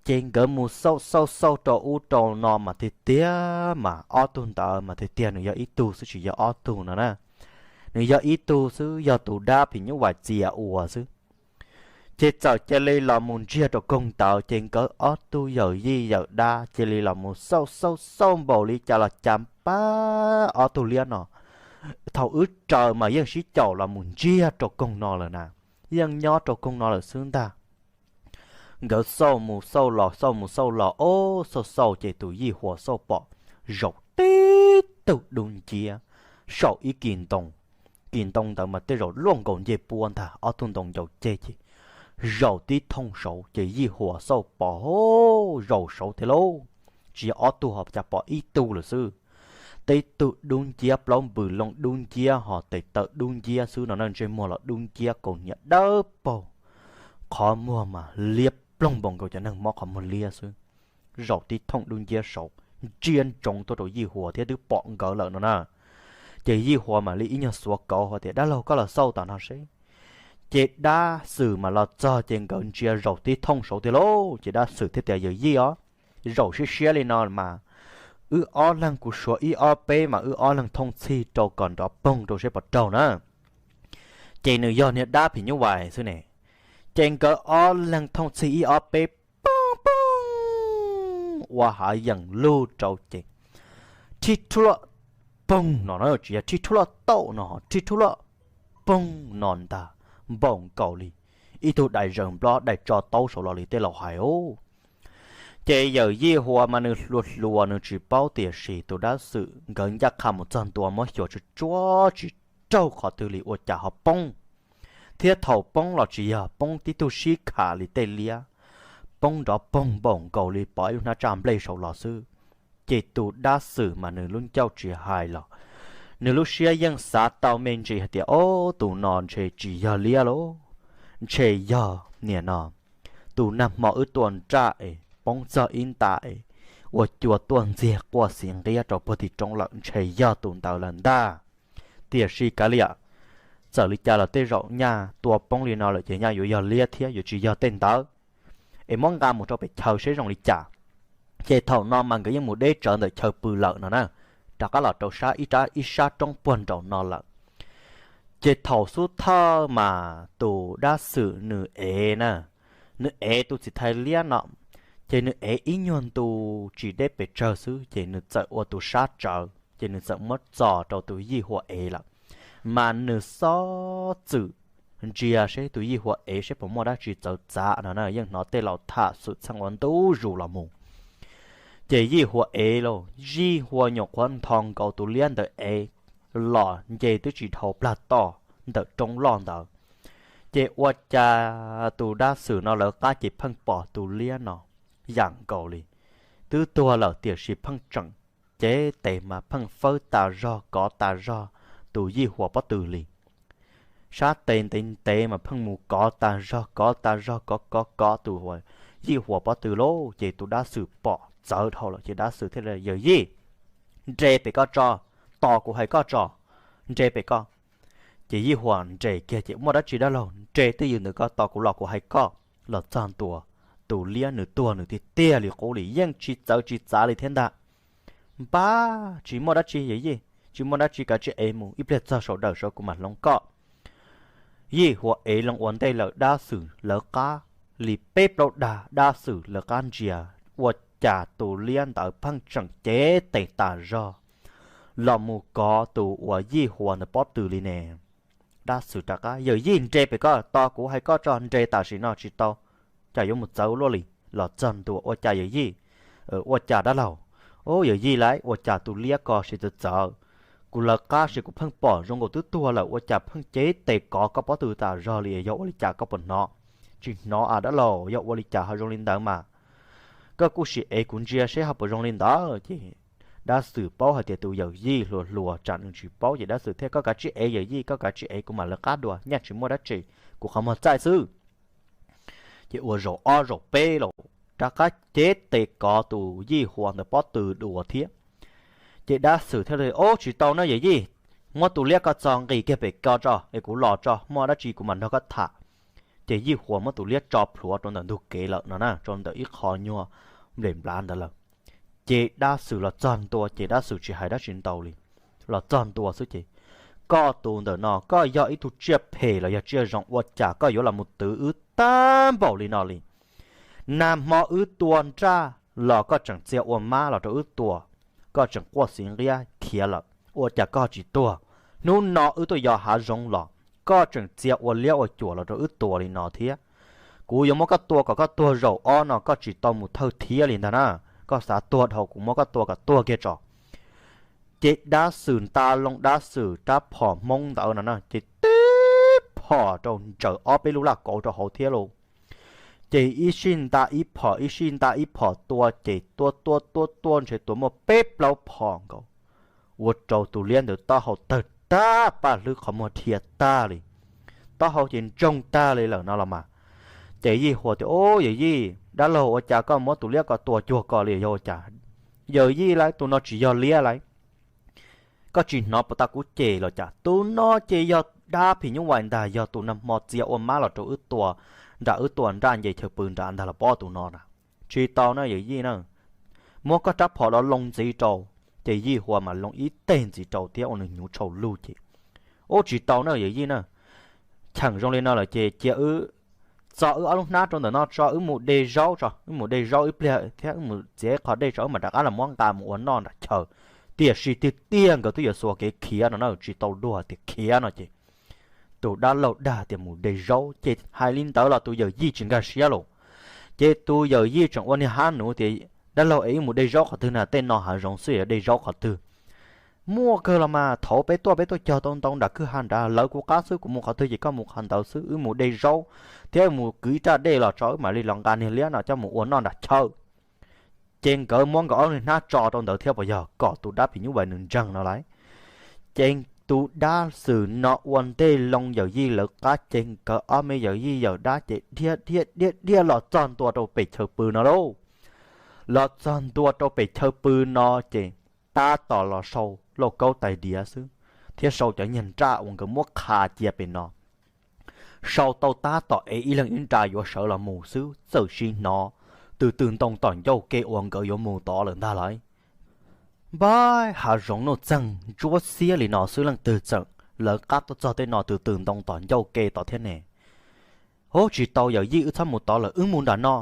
Ces nkawd mus xauj xauj xauj rau ub rau no mas tiag tiag mas ob tug ntawd mas tiag tiag nws yog ib tug xwb tsis yog ob tug no na. Nws yog ib tug xwb, yog tus dab phim nyuj vais txias ua xwb. Ces txawm cia li los mus ntsiag rau koog ntawd ces nkawd ob tug yawm yij yawm dab cia li los mus xauj xauj xauj npaum li cas los cas pab ob tug liab no. Thaum wb raws mas yeej sib caum los mus ntsiag rau koog no lawm na, yeej nyob rau koog no lawm xwb ntag. Nkawd xauj mus xauj los xauj mus xauj los, ob, xauj xauj ces tus yij huas xauj pom zaum tib tug dub nciab saum ib kis ntoo. Kis ntoo ntawd mas tej zaum luaj nkaus ncej puab ntag, ob tug ntoo ncau ceg ces zaum tib thooj saud ces yij huas xauj pom zaum saud thiab lauj. Tsis yog ob tug ho cas pom ib tug lawm xwb. Tib tug dub nciab plaub npws loo dub nciab ho tes taw dub nciab xwb no na, ntsej muag los dub nciab kaus hniav dawb paug, qhov muag mas liab ploog npaum nkaus cov neeg mob qhov muag liab xwb. Zaum tib thooj dub nciab saud ntsia ntsoov tuaj rau yij huas thiab twb pom nkawd lawm no na. Ces yij huas mam li ib nyuag xuav kauv hais tias, Dab laug, koj los xauj tom no seb. Ces dab xwm mas los txog ces nkawd ntsia zaum tib thooj saud tiag lauj. Ces dab xwm thiaj tias, Yawm yij os, zaum siab siab li no mas wb ob leeg kuv suav ib ob peb mas wb ob leeg thooj txhij rau kom nrov poog rau seb puas raug na. Ces nws yog niag dab phim nyuj vais xwb ne. Ces nkawd ob leeg thooj txhij ib ob peb, poog poog, ua hav yeem lug rau ces rhib rhuaj poog no na, tsis yog rhib rhuaj tauj no, rhib rhuaj poog no ntag, npaum nkaus li ib tug dais zaws nplob dais tso taub saud los li tej laus hais os. Ces yawm yij huas mas nws hluas hluas nws tsis paub tiam sis tus dab xwm nkawd ncaj qha mus txog ntua muab xyuas tsuag tsuag tsis raug qhov twg li ua cas ho poob. Thiab thaum poob los tsis yog poob tib tug sib kham li tej liab, poob nrov poog npaum nkaus li pov ib lub hnab tsaj nplej saud los xwb. Ces tus dab xwm mas nws lub ncauj tsis hais los nws lub siab yeej xav tau me ntsis hais tias, Ob, tus no ntshe tsis yog liab lauj, ntshe yog niam no tus nag hmo wb tua nraj es poob txog ib nta es ua cua tuaj ntxiag quaj xiv nqiab rau puag tim roob lawm, ntshe yog tus ntawd lawm ntag. Tiam sis kav liam, txawm li cas los tej zaum nyaj tua poob li no lawm ces nyaj yuav yog liab thiab yuav tsis yog tej ntawd. es muab nqa mus rau pem chaw seb zoo li cas. Ces thaum no mas nkawd yeej mus deb tsawv ntawm chaw pw lawm no na, rov qab los rau sab ib sab roob puag nraum no lawm. Ces thaum xub thawj mas tus dab xwm nws ev na, nws ev tus txiv thais liab no, ces nws ev ib nyuag ntu tsis deb pes tsawg xwb ces nws txawm ua tus sab tsawv ces nws txawm muab txo rau tus yij huas ev lawm. Mas nws xob txwm ntsia seb tus yij huas ev seb puas muaj dab tsi txawv txav no na, yeej hnov tej laus tham xwm txheej ua ntu zus los mus. Ces yij huas ev lauj, yij huas nyuam qhuav nthos nkaus tus liab ntawd ev los nce twb tsis dhau plag toj ntawm roob loj ntawd. Ces ua cas tus dab xwm no lawv qab ces pheej pom tus liab no yam nkaus li twb tuag lawm tiam sis pheej tseem cev tes mas pheej fawb tas zog kov tas zog tus yij huas pob tw li. Sab tes ntev ntev mas pheej mus kov tas zog kov tas zog kov kov kov tus yij huas pob tw lauj. Ces tus dab xwm pom txawv dhau lawm ces dab xwm thiaj li, yawm yij, nres pem koj tso, tos kuv hais koj tso, nres pem koj. Ces yij huas nres kiag ces, muaj dab tsi dab laug, nres twj ywm ntawm koj tos kuv los kuv hais koj. Los txog ntua, tus liab nws tuag nws tiag tiag li qub li yeej tsis txawv tsis txav li thiab ntag. Npab, tsis muaj dab tsi yawm yij, tsis muaj dab tsi, kav tsij ev mus ib pliag txog saum dawm saud kuv mam hloov koj. Yij huas ev loo ua ntej lawm dab xwm lawv qab li peb plaub dag dab xwm lawv qab ntsia, ua cas tus liab ntawd pheej tseem cev tes tas zog los mus kov tus uas yij huas ntawd pob tw li ne. Dab xwm rov qab, yawm yij nres pem koj, tos kuv hais koj tso, nres tam sim no tsis tau, cas yuav mus txawv luaj li. Los txog ntua, ua cas yawm yij, ua cas dab laug, o yawm yij lauj, ua cas tus liab ko siv txawv txawv, kuv lawv qab sis kuv pheej pom zoo nkaus twb tuag lawm ua cas pheej cev tes kov koj pob tw tas zog li, yog ua li cas koj puas hnov? Tsis hnov a dab laug, yog ua li cas ho zoo li ntawd mas koj kuj sim ev kuv ntsia seb ho puas zoo li ntawd. Ces dab xwm paub hais tias tus yawm yij hluas hluas tsam nws tsis paub ces dab xwm thiaj, koj kav tsij ev yawm yij, koj kav tsij ev kuv mam lawv qab dua, nyaj tsis muaj dab tsi, kuv qhov muag txaij xwb. Ces ua zaum ob zaum peb los rov qab cev tes kov tus yij huas ntawd pob tw dua thiab. Ces dab xwm thiaj li, o tsis tau na yawm yij, muab tus liab ko txo nqis kiag pem ko tso es kuv los tso, muaj dab tsi kuv mam nrog koj tham. Ces yij huas muab tus liab tso plhuav rau ntawm ntug kev lawm no na, rau ntawm ib qho nyuag nplej nplav ntawd lawm. Ces dab xwm los txog ntua ces dab xwm tsis hais dab tsi ntau li, los txog ntua xwb ces, koj tus ntawm no koj yog ib tug tsiaj phem los yog tsiaj zoo ua cas koj yuav los mus twv wb tag npaum li no li? Nag hmo wb tua nraj los koj tseem txia ua mab los rau wb tua, koj tseem quaj xiv nqiab khiav lawm ua cas koj tsis tuag? Hnub no wb tuaj yos hav zoov los koj tseem txia ua liab ua cuam los rau wb tua li no thiab. Kuv yuav muab koj tua kom koj tuag zaum ob no koj tsis tau mus thawj thiab li ntag na. Koj xav tuag dhau kuv muab koj tua kom tuag kiag tso. Ces dab xwm nta loo dab xwm rab phom hmoob ntawd no na ces tib phom rau ntsaws ob peb lub laj kauv rau hauv thiab lauj. Ces ib sij nta ib phom ib sij nta ib phom tua ces tua tua tua tua ntshe tua muaj peb plaub phom nkaus, ua rau tus liab ntawd taub hau tawg tag paj hlwb qhov muag dhia tag li, taub hau ces ntsoog tag li lawm no los mas. Ces yij huas tias, o yawm yij, dab laug ua cas koj muab tus liab ko tua cuag ko li yog ua cas? Yawm yij lauj, tus no tsis yog liab lauj. Koj tsis hnov puas tas kuv cem los cas? Tus no ces yog dab phim nyuj vais ntag, yog tus nag hmo txia ua mab los rau wb tua nram wb tua nraj nce chaw pw nrad ntag los pob tus no na. Tsis tau na yawm yij na, muab koj rab phom los loo ntxiv rau. Ces yij huas mas loo ib teg ntxiv rau thiab ua nws hnyuv tshau lug ces, ub tsis tau na yawm yij na, cheem zoo li no lawm ces cia wb txo wb ob lub hnab rau ntawm no tso, wb mus de zaub tso, wb mus de zaub ib pliag thiab wb mus txiav ib qho dej tso wb mam rov qab los muab nqa mus ua noj nram chaw. Tiam sis tiag tiag nkawd twb yuav xuas kev khiav no na, tsis tau luag tias khiav no ces tus dab laug dag tias mus de zaub ces hais li ntawd los tus yawm yij tsis nkag siab los. Ces tus yawm yij tseem ua niag hab nuv tias, dab laug es wb mus de zaub qhov twg na, tej no hav zoov xwb yuav de zaub qhov twg? Muaj kawg los mas, thaum peb tuaj peb tuaj cog tau ntau nram kwj ha nrad, lawv kuv qab xwb, kuv mus qhov twg ces koj mus qhov ntawd xwb, wb mus de zaub thiab mus kwv ib raj dej los tso wb mam li los nqa niag liab no coj mus ua noj nram chaw. Ces nkawd muab nkawd ob niag hnab tso rau ntawd thiab puas yog kom tus dab phim nyuj vais nws ntseeg no lauj. Ces tus dab xwm no ua ntej loo yawm yij lawv qab ces nkawd ob me yawm yij yawm dab ces dhia dhia dhia dhia los txog ntua rau pem chaw pw no lauj. Los txog ntua rau pem chaw pw no ces tab tom los sau lauj kaub tais diav xwb thiab sau cov niag nraj uas nkawd muab qha cia pem no. Sau tau tab tom ev ib leeg ib nra yuav sawv los mus xwb txawm sim hnov tus twg ntoo tom ncauj ke uas nkawd yuav mus tod lawm ntag lauj. Npab, hav zoov nuj txeeg ntsuab xiab li no xwb leej twg txawm lawv qab tuaj txog tej no tus twg ntoo tom ncauj ke tod thiab ne. Ub, tsis tau yawm yij, wb txhob mus tod lawm, wb mus nram no.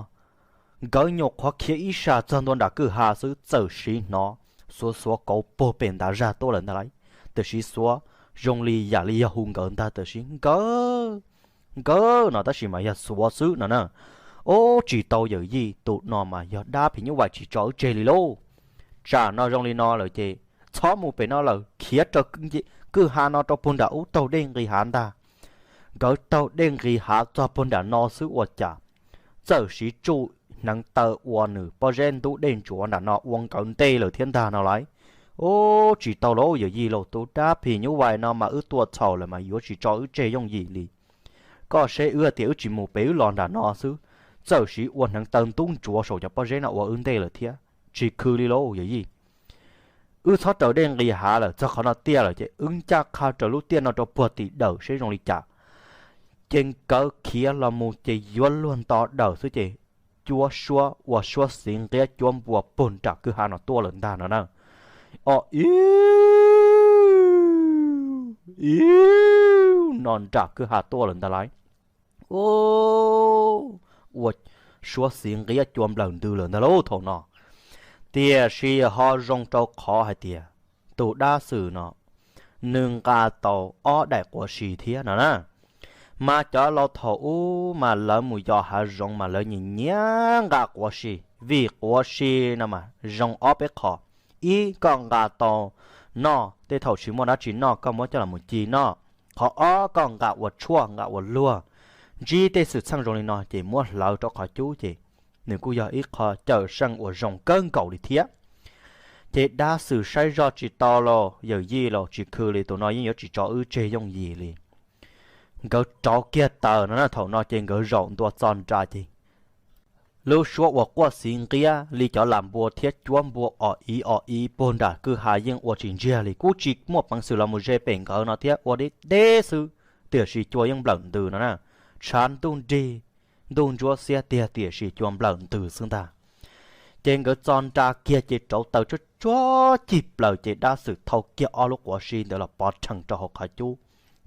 Nkawd nyuam qhuav khiav ib sab txog ntua nram kwj ha xwb txawm sim hnov xuav xuav kauv puag pem ntav zaj tuaj lawm ntag lauj. Tiam sis xuav zoo li yam li yog hu nkawd ntag tiam sis nkawd, nkawd no tab sis mas yog xuav xwb no na. Ub, tsis tau yawm yij, tus no mas yog dab phim nyuj vais tsis tso wb tseg li lauj. Tsam no zoo li no lawm ces txhob mus pem no lawm, khiav raws kwj ha no rau puag nram ub taug dej nqis hav ntag. Nkawd taug dej nqis hav txog puag nram no xwb ua cas txawm sim tsuj hneev taw ua nws pob zeb ntub dej ntsuav nram no ua nkawd ntej lawm thiab ntag no lauj. Ub, tsis tau lauj yawm yij lauj, tus dab phim nyuj vais no mas wb tua txhaum lawm mas yuav tsis tso wb tseg yooj yim li. Koj saib wb tias wb tsis mus pem, wb los nram no xwb, txawm sim ua hneev taw ntub ntsuav saum cov pob zeb no ua wb ntej lawm thiab. Tsis khw li lauj yawm yij. Wb txhob raws dej nqis hav lawm, txog qhov no tiaj lawm ces wb ncaj qha raws lub tiaj no rau puag tim dawm seb zoo li cas. Ces nkawd khiav los mus ces yuav luag nto dawm xwb ces cuab suab ua suab xiv nqiab cuab npua puag nram kwj ha no tuaj lawm ntag no na. O, iv, iv, no nram kwj ha tuaj lawm ntag lauj. Ua suab xiv nqiab cua nplawm ntws lawm ntag lauj thaum no. Tiam sis ho zoo rau qhov hais tias tus dab xwm no nws nqa tau ob daim quav si thiab no na. Mas cov laus thaum ub mas lawv mus yos hav zoov mas lawv nyiam nyiam nqa quav si, vim quav si no mas zoo ob peb qho. Ib, koj nqa tau noj, tej thaum tsis muaj dab tsi noj koj muab coj los mus ci noj. Qhov ob, koj nqa ua tshuaj nqa ua luag. Ntsib tej xwm txheej zoo li no ces muab hlawv rau qhov cub ces nws kuj yog ib qho cawm seej uas zoo kawg nkaus li thiab. Ces dab xwm saib zoj tsis tau los yawm yij los tsis khw li, tus no yeej yuav tsis tso wb tseg yooj yim li. Nkawd rauv kiag taws no na, thaum no ces nkawd zaum ntua txo nra ces lub suab uas quaj xiv nqiab li cov lam npua thiab cuab npua o iv o iv puag nram kwj ha yeej ua tsis ntsiag li, kuj tsis muaj peev xwm los mus ze pem nkawd no thiab, ua deb deb xwb, tiam sis cua yeej nplawm ntws no na. Tshav ntuj nrig, ntuj ntsuab xiab tiag tiam sis cua nplawm ntws xwb ntag. Ces nkawd txo nra kiag ces rauv taws tsuag tsuag cig plaws ces dab xwm thau kiag ob lub quav si ntawd los pov rhees rau hauv qhov cub.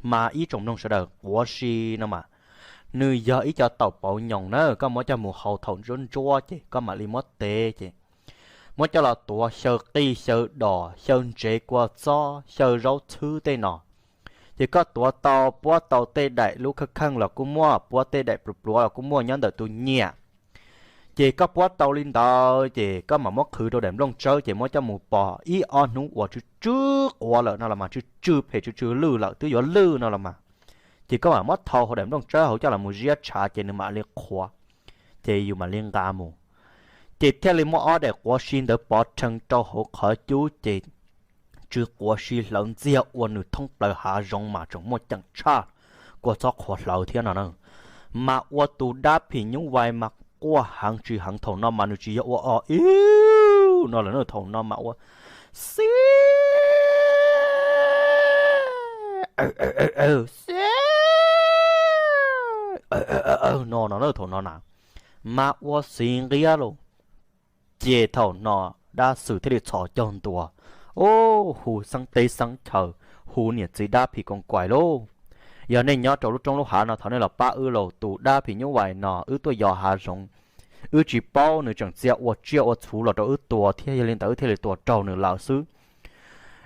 Mas ib tsoom mloog sawv daws, quav si no mas nws yog ib co taum pauv nyoos na, koj muab coj mus hau thaum ntsuab ntsuab ces koj mam li muab tev ces muab coj los tuav xyaw qij xyaw dos xyaw ntsev kua txob xyaw zaub txhwb tej no. Ces koj tuav tau puab tau tej daim lub khawj kheej los kuj muaj, puab tej daim pluav pluav los kuj muaj nyob ntawm tus nyiam. Ces koj puab tau li ntawd ces koj mam muab qhwv rau daim nplooj tsawb ces muab coj mus pov ib ob hnub uas tsw tsw quav lawm no los mas, tsw tsw phem tsw tsw lwj lawm twb yuav lwj no los mas, ces koj mam muab thau hauv daim nplooj tsawb hauv coj los mus ziab tshav ces nws mam li qhuav, ces yus mam li nqa mus. Ces thiaj li muab ob daim quav si ntawd pov rhees rau hauv qhov cub ces tsw quav si hlawv ntxiag ua nws thoob plaws hav zoov mas tseem muaj ceem tshaj kua txob qhuav hlawv thiab no na. Mas ua tus dab phim nyuj vais mas quaj heev tsis heev thaum no mas nws tsis yog ua o iv no lawm, thaum no mas ua xi xi no no na, thaum no na, mas ua xi nqiab lauj. Ces thaum no dab xwm thiaj li txhos caug ntua, ub, hu xeeb teb xeeb chaw, hu niam txiv dab phim koos kaim lauj. Yog nej nyob rau lub roob lub hav no thov nej los pab wb lauj, tus dab phim nyuj vais no wb tuaj yos hav zoov, wb tsis paub nws tseem txia ua tsiaj ua txhuv los rau wb tua thiab, yog li ntawd wb thiaj li tua raug nws lawm xwb.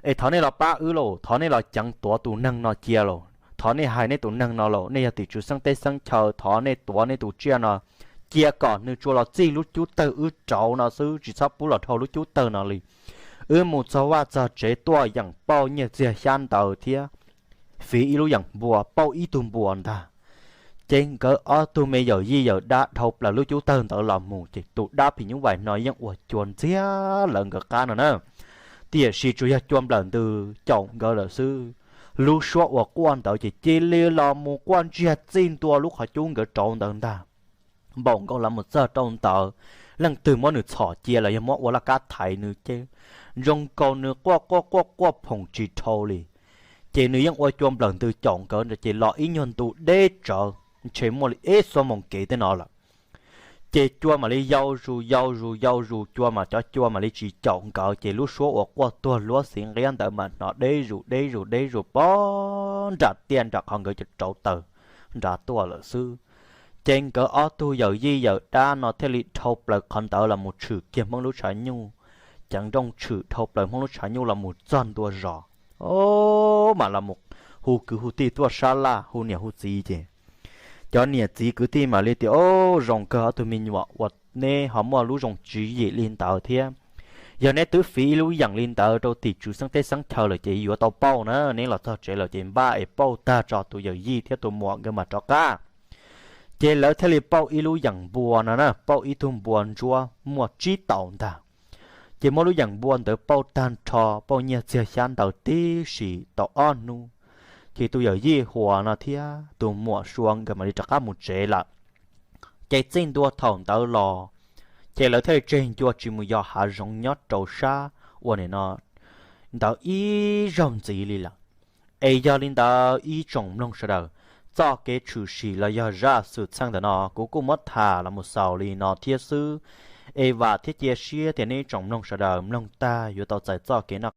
Es thov nej los pab wb lauj, thov nej los ceev tuav tus neeg no cia lauj, thov nej hais nej tus neeg no lauj, nej yog tim tswv xeeb teb xeeb chaw, thov nej tuav nej tus tsiaj no cia kom nws tsuas los txij lub cub tawg wb rauv no xwb, tsis txhob pub los dhau lub cub tawg no li. Wb mus txog vaj txog tsev tuaj yeem pauj nyiaj txiag xyab ntawv thiab fiv ib lub yeem npua pauj ib tug npua ntag. Ces nkawd ob tug me yawm yij yawm dab dhau plaws lub cub tawg ntawd los mus ces tus dab phim nyuj vais no yeej ua cua ntxiag lawv nkawd qab no na. Tiam sis tsuas yog cua nplawm ntws caum nkawd lawm xwb. Lub suab uas quaj ntawd ces cia li los mus quaj ntsiag txij ntua lub qhov cub nkawd rauv ntawd ntag. Npaum nkaus los mus txog rau ntawd, leej twg muab nws txhom cia los yog muab ua laj kab thaiv nws ces zoo nkaus nws quaj quaj quaj quaj phoom tsis dhau li. Ces nws yeej ua cua nplawm ntws caum nkawd ces los ib nyuag ntu deb tsawv, ntshe muaj li ib xuab moos kev tej no lawm. Ces cua mam li yau zus yau zus yau zus, cua mas cov cua mam li tsis caum nkawd, ces lub suab uas quaj tuag luab xiv nqiab ntawd mas hnov deb zus deb zus deb zus pog nram tiaj nram qhov nkawd cov rauv taws nrad tuaj lawm xwb. Ces nkawd ob tug yawm yij yawm dab no thiaj li dhau plaws qhov ntawd los mus tshwm kiag Hmoob lub tshav nyuj, ceev nrooj tshwm dhau plaws Hmoob lub tshav nyuj los mus txog ntua zos. Mas los mus hu kwv hu tij tuaj sab laj, hu niam hu txiv ces cov niam txiv kwv tij mam li tias, Au, zoo kawg ob tug me nyuam uas neb ho muaj lub zoo tswv yim li ntawd thiab. Yog neb twb fiv ib lub yeem li ntawd rau tim tswv xeeb teb xeeb chaw lawm ces yuav tau pauj na, neb los txog tsev lawm ces npaj es pauj tag tso tus yawm yij thiab tus muam nkawd mam rov qab. Ces lawv thiaj li pauj ib lub yeem npua no na, pauj ib tug npua ntsuab muaj tsib taus ntag. Ces muab lub yeem npua ntawd pauj tag nrho, pauj nyiaj txiag xyab ntawv tib si tau ob hnub, ces tus yawm yij Huas no thiab tus muam Sua nkawd mam li rov qab mus tsev lawm. Ces txij ntua thaum ntawd los, ces lawv thiaj li tseg ncua tsis mus yos hav zoov nyob rau sab uas nim no ntawd ib zaug ntxiv li lawm. Es yog li ntawd ib tsoom mloog sawv daws, txoj kev tshwm sim los yog zaj xwm txheej ntawm no kuv kuj muab tham los mus xaus li no thiab xwb. Es vam thiab cia siab tias nej ib tsoom mloog sawv daws mloog tag yuav tau txais txoj kev noj